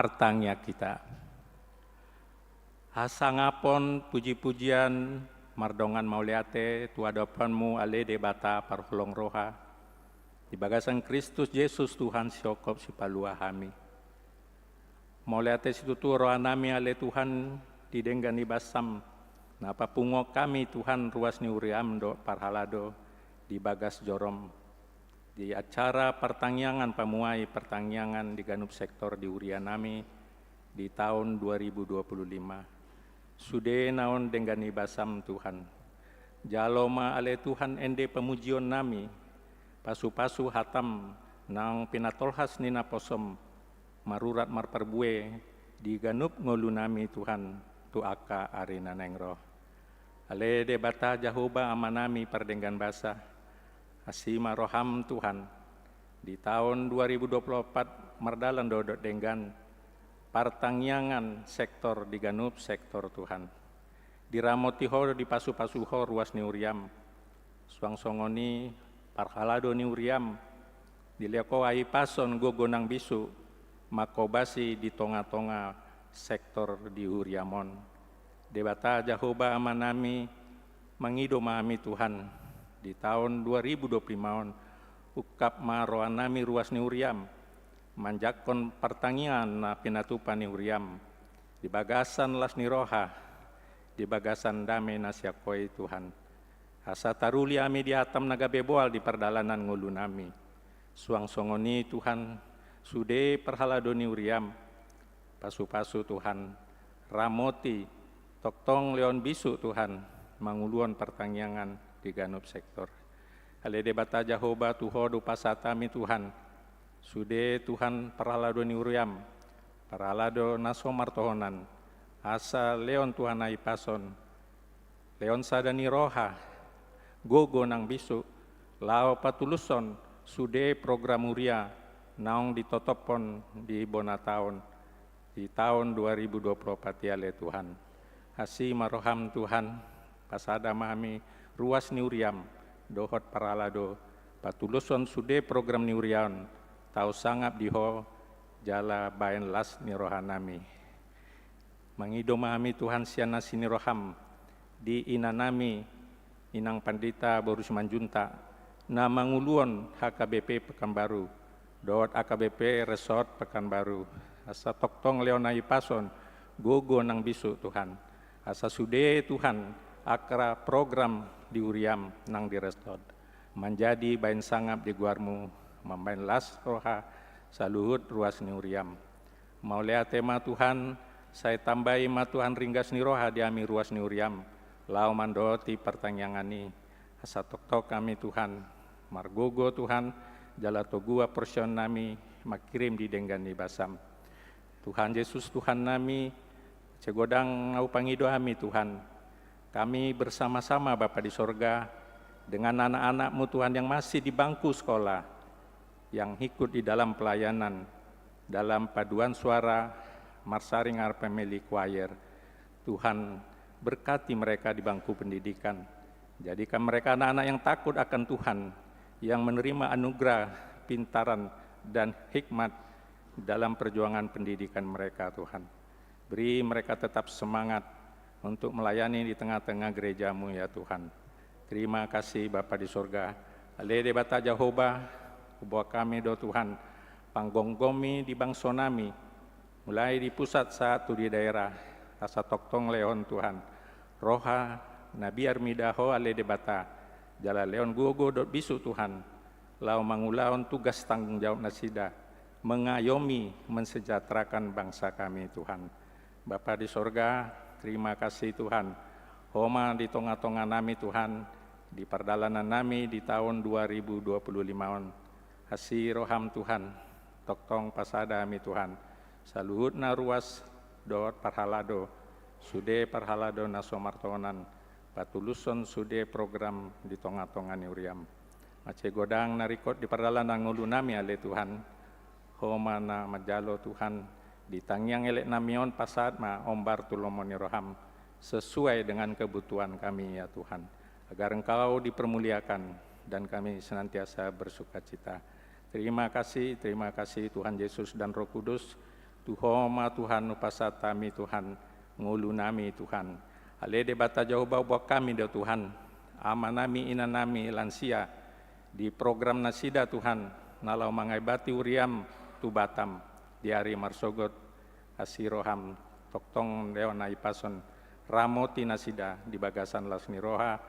Martangiang hita. Hasangapon puji-pujian mardongan mauliate tu adopanMu ale Debata parholong roha, di bagasan Kristus Jesus Tuhan siongkop sipalua hami. Mauliate situtu rohanami ale Tuhan di denggan ni basaM, na papunguhon hami Tuhan ruas ni huriaM dohot parhalado di bagas joroM. Di acara partangiangan pamuai partangiangan di ganup sektor di hurianami di taon dua ribu dua puluh lima. Sude na on denggan ni basaM Tuhan. Jalo ma ale Tuhan ende pamujionnami, pasu-pasu hataM naung pinatolhas ni naposoM, marurat marparbue di ganup ngolunami Tuhan tu angka ari na naeng ro. Ale Debata Jahowa Amanami pardenggan basa, asi ma rohaM Tuhan, di taon dua ribu dua puluh opat mardalan do dohot denggan partangiangan sektor di ganup sektor Tuhan. Diramoti Ho, dipasu-pasu Ho ruas ni huriaM. Suang songon i parhalado ni huriaM, dilehon Ho hahipason, gogo nang bisuk, manghobasi di tonga-tonga sektor di huriaM on. Debata Jahowa Amanami, mangido ma hami Tuhan, di taon dua ribu dua puluh lima on, ungkap ma rohanami ruas ni huriaM, manjangkon partangiangan na pinatupa ni huriaM, di bagasan las ni roha, di bagasan dame na sian Ho i Tuhan. Asa taruli hami di hataM na gabe boal di pardalanan ngolunami. Suang songon i Tuhan, sude parhalado ni huriaM, pasu-pasu Tuhan, ramoti, tongtong lehon bisuk Tuhan, manguluhon partangiangan di ganup sektor. Ale Debata Jahowa, tu Ho do pasahat hami Tuhan, sude Tuhan parhalado ni huriaM, parhalado na so martohonan, asa lehon Tuhan hahipason, lehon sada ni roha, gogo nang bisuk, laho patulushon sude program huria naung ditotophon di bona taon, di taon dua ribu dua puluh opat i ale Tuhan. Asi ma rohaM Tuhan, pasada ma hami ruas ni huriaM, dohot parhalado, patulushon sude program ni huria on, tau sangap di Ho, jala baen las ni rohanami. Mangido ma hami Tuhan sian asi ni rohaM, di inanami, Inang Pandita boru Simanjuntak, na manguluhon H K B P Pekanbaru, dohot H K B P Resort Pekanbaru, asa tongtong lehon hahipason, gogo nang bisuk Tuhan, asa sude Tuhan, angka program di huriaM nang di resort, manjadi baen sangap di goarMu, mambaen las roha, saluhut ruas ni huriaM. Mauliate ma Tuhan, sai tambai ma Tuhan ringgas ni roha di hami ruas ni huriaM, laho mandohoti partangiangan i, asa tongtong hami Tuhan, margogo Tuhan, jala togu haporseaonnami, mangkirim di denggan ni basaM. Tuhan Jesus Tuhannami, sai godang na hupangido hami Tuhan, kami bersama-sama Bapa di sorga, dengan anak-anak-Mu Tuhan yang masih di bangku sekolah, yang ikut di dalam pelayanan, dalam paduan suara Marsaring R P M L I Choir. Tuhan, berkati mereka di bangku pendidikan. Jadikan mereka anak-anak yang takut akan Tuhan, yang menerima anugerah pintaran dan hikmat dalam perjuangan pendidikan mereka, Tuhan. Beri mereka tetap semangat untuk melayani di tengah-tengah gereja-Mu, ya Tuhan. Terima kasih, Bapa di sorga. Ale Debata Jahowa, huboan hami do Tuhan, panggomgomi di bangsonami, mulai di pusat sahat tu di daerah, asa tongtong lehon Tuhan roha na biar mida Ho ale Debata, jala lehon gogo dohot bisuk Tuhan, laho mangulahon tugas tanggung jawab nasida, mengayomi, mensejahterakan bangsa kami, Tuhan. Bapa di sorga, terima kasih, Tuhan. Ho ma di tonga-tonga nami, Tuhan, di pardalanan nami di taon dua ribu dua puluh lima on. Asi roham, Tuhan, tongtong pasada hami, Tuhan, saluhutna ruas dohot parhalado, sude parhalado na so martohonan, patulushon sude program di tonga-tonga ni huriam. Mansai godang na ringkot di pardalanan ngolu nami, ale Tuhan, Ho ma na manjalo, Tuhan, di tangiang elek nami on pasahat ma hombar tu lomo ni roham, sesuai dengan kebutuhan kami, ya Tuhan, agar Engkau dipermuliakan dan kami senantiasa bersukacita. Terima kasih, terima kasih, Tuhan Yesus dan Roh Kudus. Tu Ho ma Tuhan hupasahat hami Tuhan, ngolunami Tuhan. Ale Debata Jahowa, huboan hami do Tuhan, amanami inanami lansia, di program nasida Tuhan, na laho mangaibati huriam tu Batam, di ari marsogot asi roham, tongtong do na hipason, ramoti nasida di bagasan las ni roha,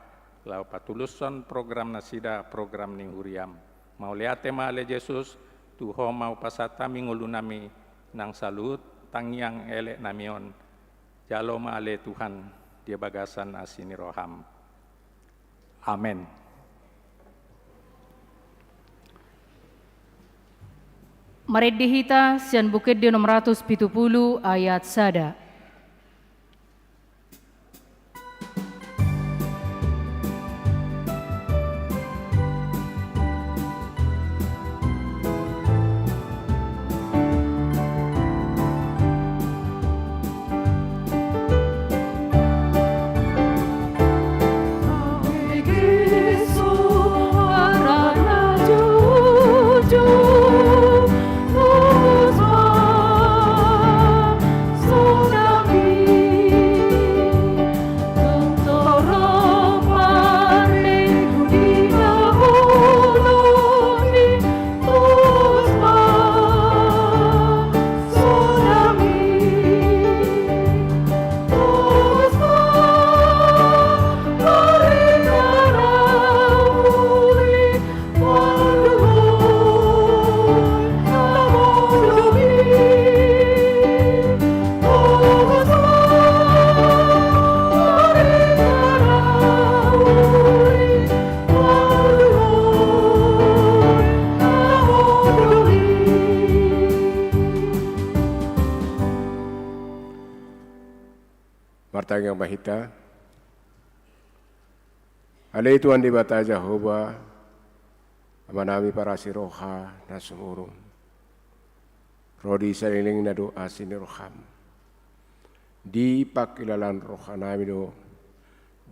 laho patulushon program nasida, program ni huriam. Mauliate ma ale Jesus, tu Ho ma hupasahat hami ngolunami, nang saluhut tangiang eleknami on. Jalo ma ale Tuhan, di bagasan asi ni roham. Amen. Marende hita sian Buku Ende onom ratus pitu pulu ayat sada. Martangiang ma hita. Ale Tuhan Debata Jahowa, Amanami parasi roha na sumurung. Ro di saleleng na do asi ni roham. Di pangkilalaan rohanami do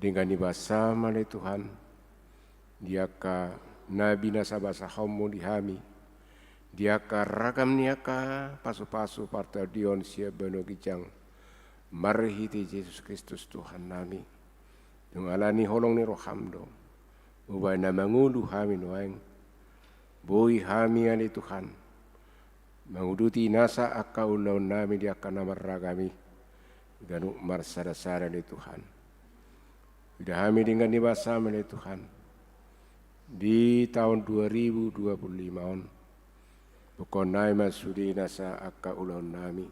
denggan ni basam ale Tuhan, di angka na binasabasahonmu di hami, di angka ragam ni angka pasupasu partondion sian banua ginjang, marhite Jesus Kristus Tuhannami. Dung ala ni holong ni roham do umbahen na mangolu hami nuaeng. Boi hami ale Tuhan manguduti nasa angka ulaonnami di angka na marragam i, ganup marsadasada ale Tuhan. Huida hami denggan ni basam ale Tuhan, di taon dua ribu dua puluh lima on, boanonnami ma sude nasa angka ulaonnami,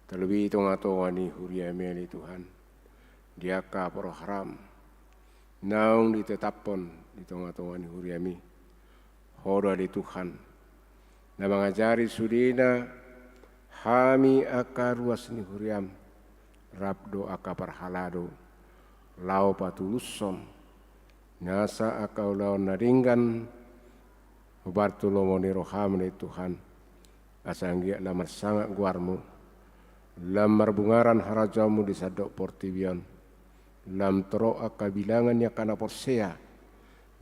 terlebih tongatonga ni huriami ale Tuhan, di angka program naung ditetaphon di tongatonga ni huriami. Ho do ale Tuhan na mangajari sudena hami angka ruas ni huriam, rap do angka parhalado, laho patulushon nasa angka ulaon na denggan, hombar tu lomo ni roham ale Tuhan, asa anggiat lam marsangap goarmu, lam marbungaran harajaonmu di sandok portibi on, lam torop angka bilangan ni angka na porsea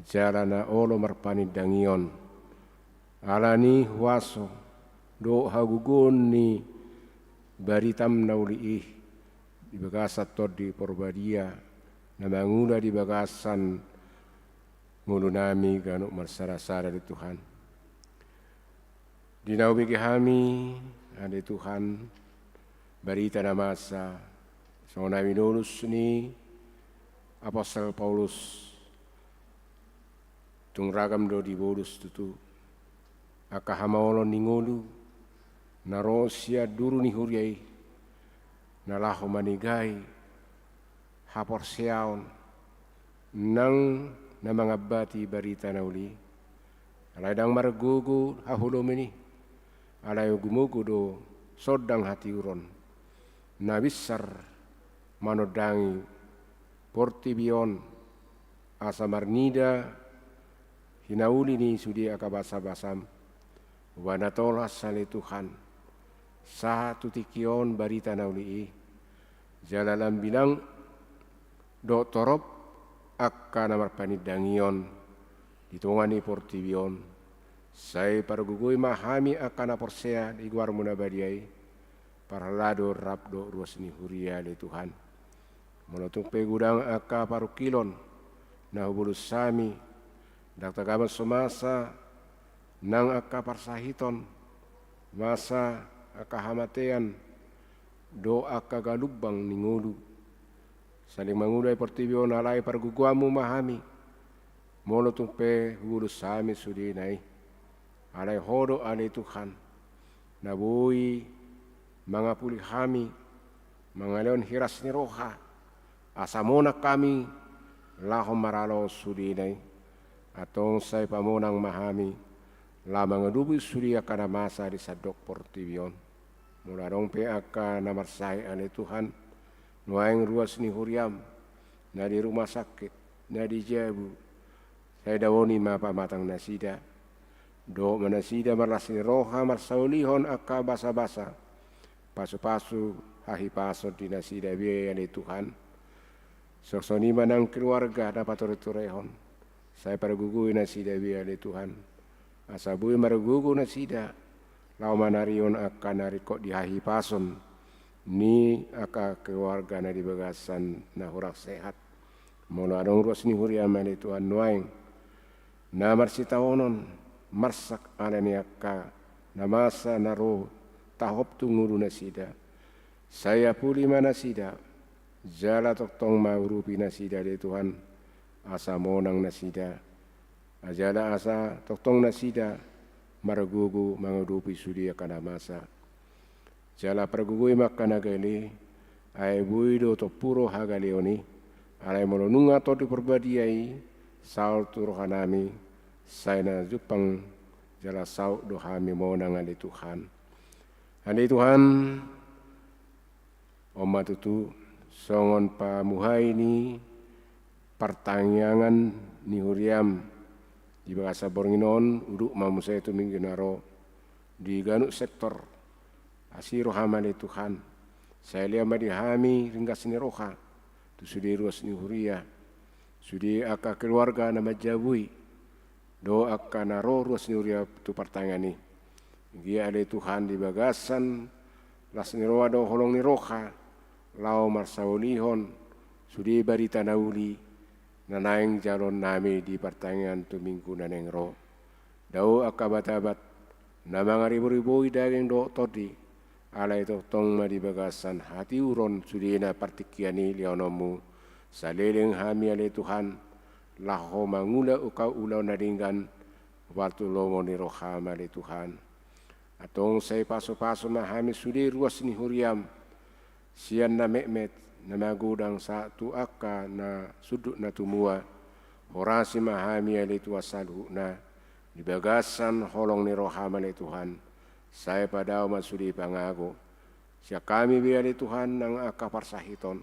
jala na olo marpanindangion ala ni huaso dohot hagogoon ni baritam na uli i di bagasan Tondi Parbadia na mangula di bagasan ngolunami ganup marsadasada ale Tuhan. Di na hubege hami ale Tuhan, barita na masa songon na binolus ni apostel Paulus, tung ragam do dibolus tutu angka hamaolon ni ngolu na ro sian duru ni huria i, na laho manegai haporseaon nang na mangambati barita na uli i. Alai ndang margogo haholomon i, alai ogumogu do sondang hatiuron na binsar manondangi portibi on, asa marnida hinauli ni sude angka basabasam. Umbahen na tolhas ale Tuhan, sahat tu tingki on barita na uli i, jala lam bilang dohot torop angka na marpanindangion di tonga ni portibi on. Sai pargogoi ma hami angka na porsea di goarmu na badia i, parhalado rap dohot ruas ni huria ale Tuhan. Molo tung pe godang angka parungkilon na hubolus hami, ndang tagamon so masa nang angka parsahiton, masa angka hamatean, dohot angka galumbang ni ngolu, saling mangula i portibi on, alai pargogoanmu ma hami, molo tung pe hubolus hami sudena i. Alai Ho do ale Tuhan, na boi mangapuli hami, mangalehon hiras ni roha, asa monang hami laho maralo sudena i. Antong sai pamonang ma hami, laho mangadopi sude angka na masa di sandok portibi on. Molo adong pe angka na marsahit ale Tuhan, nuaeng ruas ni huriam, na di rumah sakit, na di jabu, sai daoni ma pamatang nasida. Dohot ma nasida marlas ni roha marsaulihon angka basabasa, pasupasu, hahipason di nasida be ale Tuhan. Songon i ma nang keluarga na paturehon, sai pargogoi nasida be ale Tuhan, asa boi margogo nasida laho manarihon angka na ringkot di hahipason ni angka keluarga na di bagasan na hurang sehat. Molo adong ruas ni huriam ale Tuhan, nuaeng na marsitaonon, marsak ala ni angka na masa na ro tahop tu ngolu nasida, sai apuli ma nasida, jala tongtong ma urupi nasida ale Tuhan, asa monang nasida, jala asa tongtong nasida margogo mangadopi sude angka na masa. Jala pargogoi ma angka na gale, ai boi do tompu ro hagaleon i. Alai molo nunga Tondi Parbadia i saut tu rohanami, sai na jumpang jala saut do hami monang ale Tuhan. Ale Tuhan, on ma tutu songon pamuhai ni partangiangan ni huriam di bagasan borngin on, udut ma muse tu minggu na ro di ganup sektor. Asi roham ale Tuhan, sai lehon ma di hami ringgas ni roha tu sude ruas ni huria, sude angka keluarga na manjabui, dohot angka na ro ruas ni huria tu partangiangan i. Anggiat ale Tuhan di bagasan las ni roha dohot holong ni roha laho marsaulihon sude barita na uli na naeng jaloonnami di partangiangan tu minggu na naeng ro. Dao angka batabat na mangariboribo daging dohot tondi, alai tongtong ma di bagasan hatiuron sudena partingkian i lehononmu, saleleng hami ale Tuhan, laho mangula angka ulaon na denggan, marhite lomo ni roham ale Tuhan. Antong sai pasupasu ma hami sude ruas ni huriam, sian na metmet, na magodang sahat tu angka na sundut na tumua. Horasi ma hami ale Tuhan saluhutna di bagasan holong ni roham ale Tuhan, sai padao ma sude pangago. Sian hami be ale Tuhan nang angka parsahiton,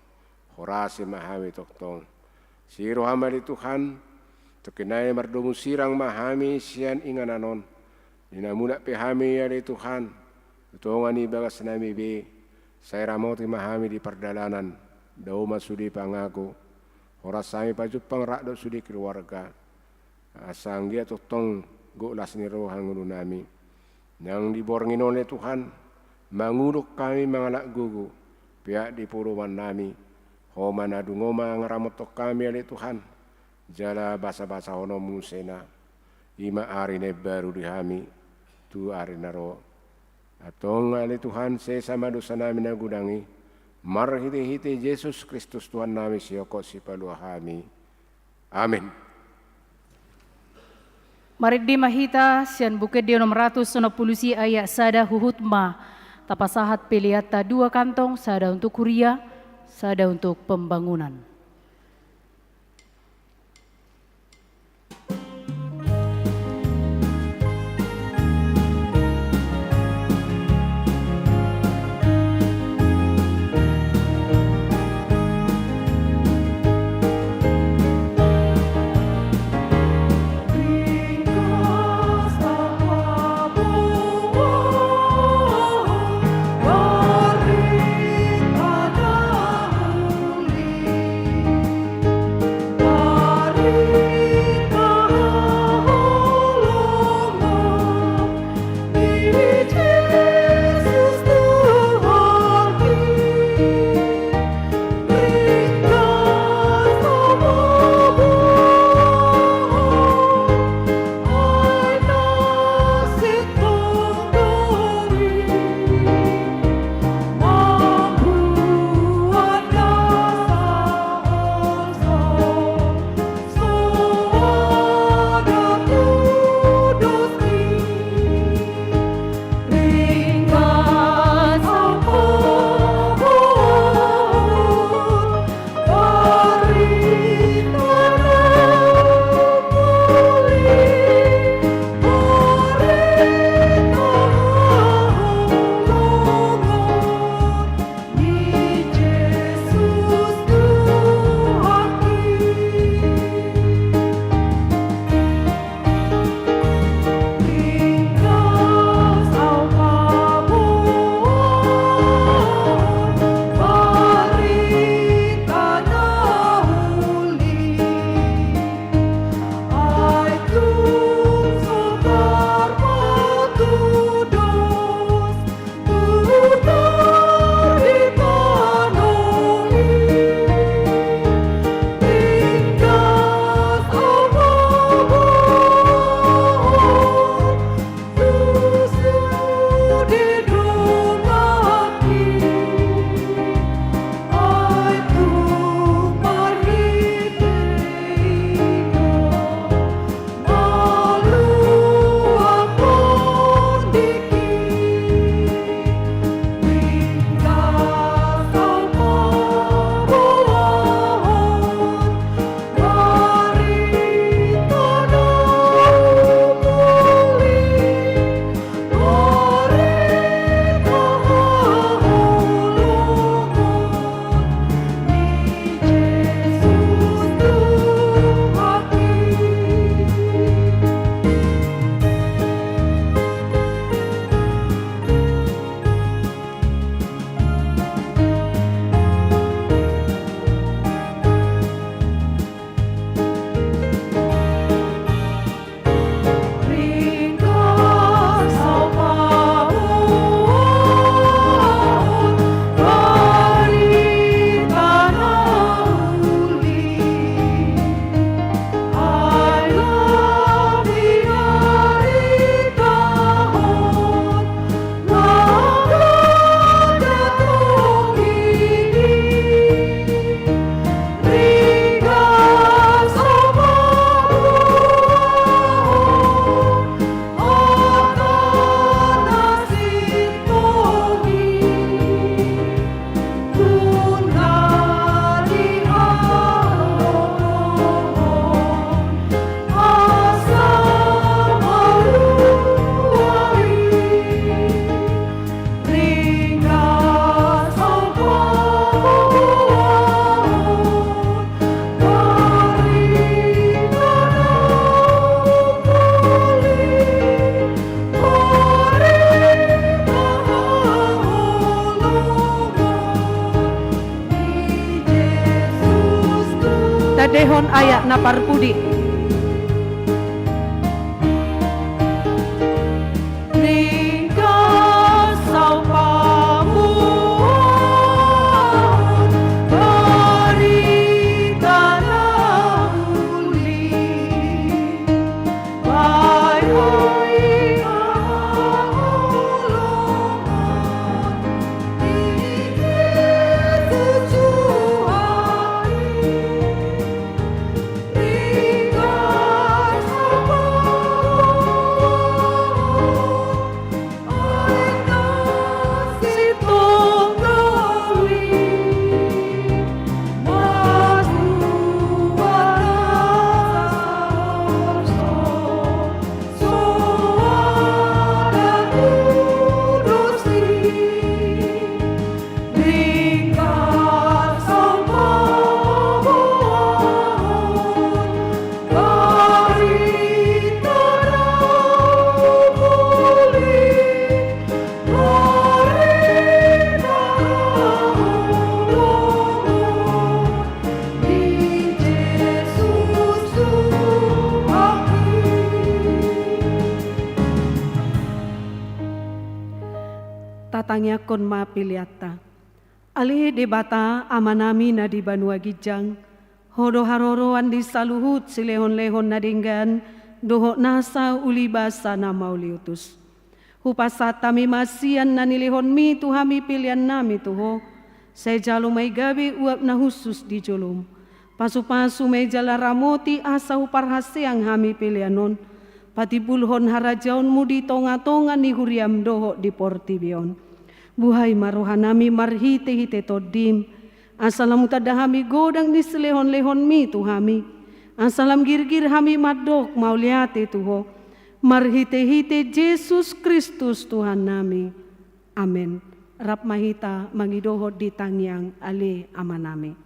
horasi ma hami tongtong. Asi roham ale Tuhan, tingki nai mardomu sirang ma hami sian inganan on. Di na mulak pe hami ale Tuhan tu tonga ni bagasnami be, sai ramoti ma hami di pardalanan. Dao ma sude pangago, horas hami pajumpang rap dohot sude keluarga, asa anggiat tongtong gok las ni roha ngolunami. Nang di borngin on ale Tuhan, manguluk hami mangalap gogo, peak di polomannami, Ho ma na dung on mangaramothon hami ale Tuhan, jala basabasahononmu musena, i ma ari na imbaru di hami tu ari na ro. Antong ale Tuhan, sesa ma dosanami na godang i, marhitehite Jesus Kristus Tuhannami, sihongkop sipalua hami. Amen. Marende ma hita sian Buku Ende onom ratus onom pulu sia ayat sada, huhut ma tapasahat peleanta dua kantong, sada untuk huria, sada untuk pembangunan. na parpudi. Ringgas au paboahon barita na uli. Tatangiangkon ma peleanta. Ale Debata Amanami na di banua ginjang, Ho do haroroan di saluhut silehonlehon na denggan dohot nasa uli basa na mauliutus. Hupasahat hami ma sian na nilehonMi tu hami peleannami tu Ho, sai jalo ma i gabe uap na hushus di joloM. Pasupasu ma i jala ramoti asa huparhaseang hami pelean on patimbulhon harajaonMu di tongatonga ni huriaM dohot di portibi on. Buhai ma rohanami marhitehite TondiM, asa lam hutanda hami godang ni silehonlehonMi tu hami, asa lam girgir hami mandok mauliate tu Ho, marhitehite Jesus Kristus Tuhannami. Amen. Rap ma hita mangidohon di tangiang Ale Amanami.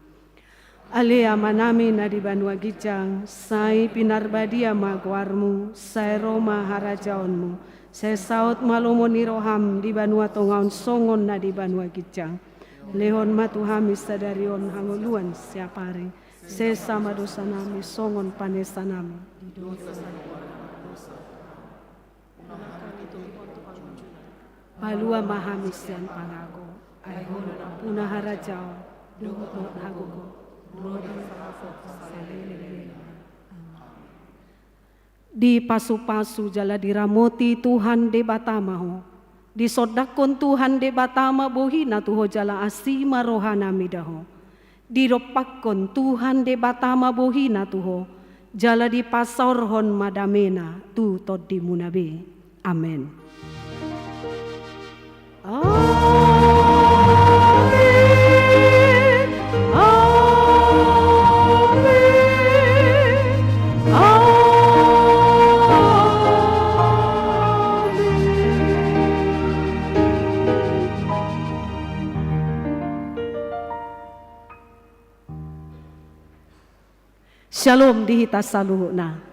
Ale Amanami na di banua ginjang, sai pinarbadia ma goarMu, sai ro ma harajaonMu, sai saut ma lomo ni rohaM di banua tonga on songon na di banua ginjang. Lehon ma tu hami sadari on hangoluan siapari, sesa ma dosanami songon panesanami. Palua ma hami sian pangago, ai Ho do nampuna harajaon, dohot hagogoon, dohot saleleng ni lelengna. Dipasupasu jala diramoti Tuhan Debata ma ho. Disondangkon Tuhan Debata ma bohiNa tu ho jala asi ma rohana mida ho. Didompakkon Tuhan Debata ma bohiNa tu ho, jala dipasaorhon ma dameNa tu tondimuna be. Amen. Amen. Amen. Amen. Syalom di hita saluhutna.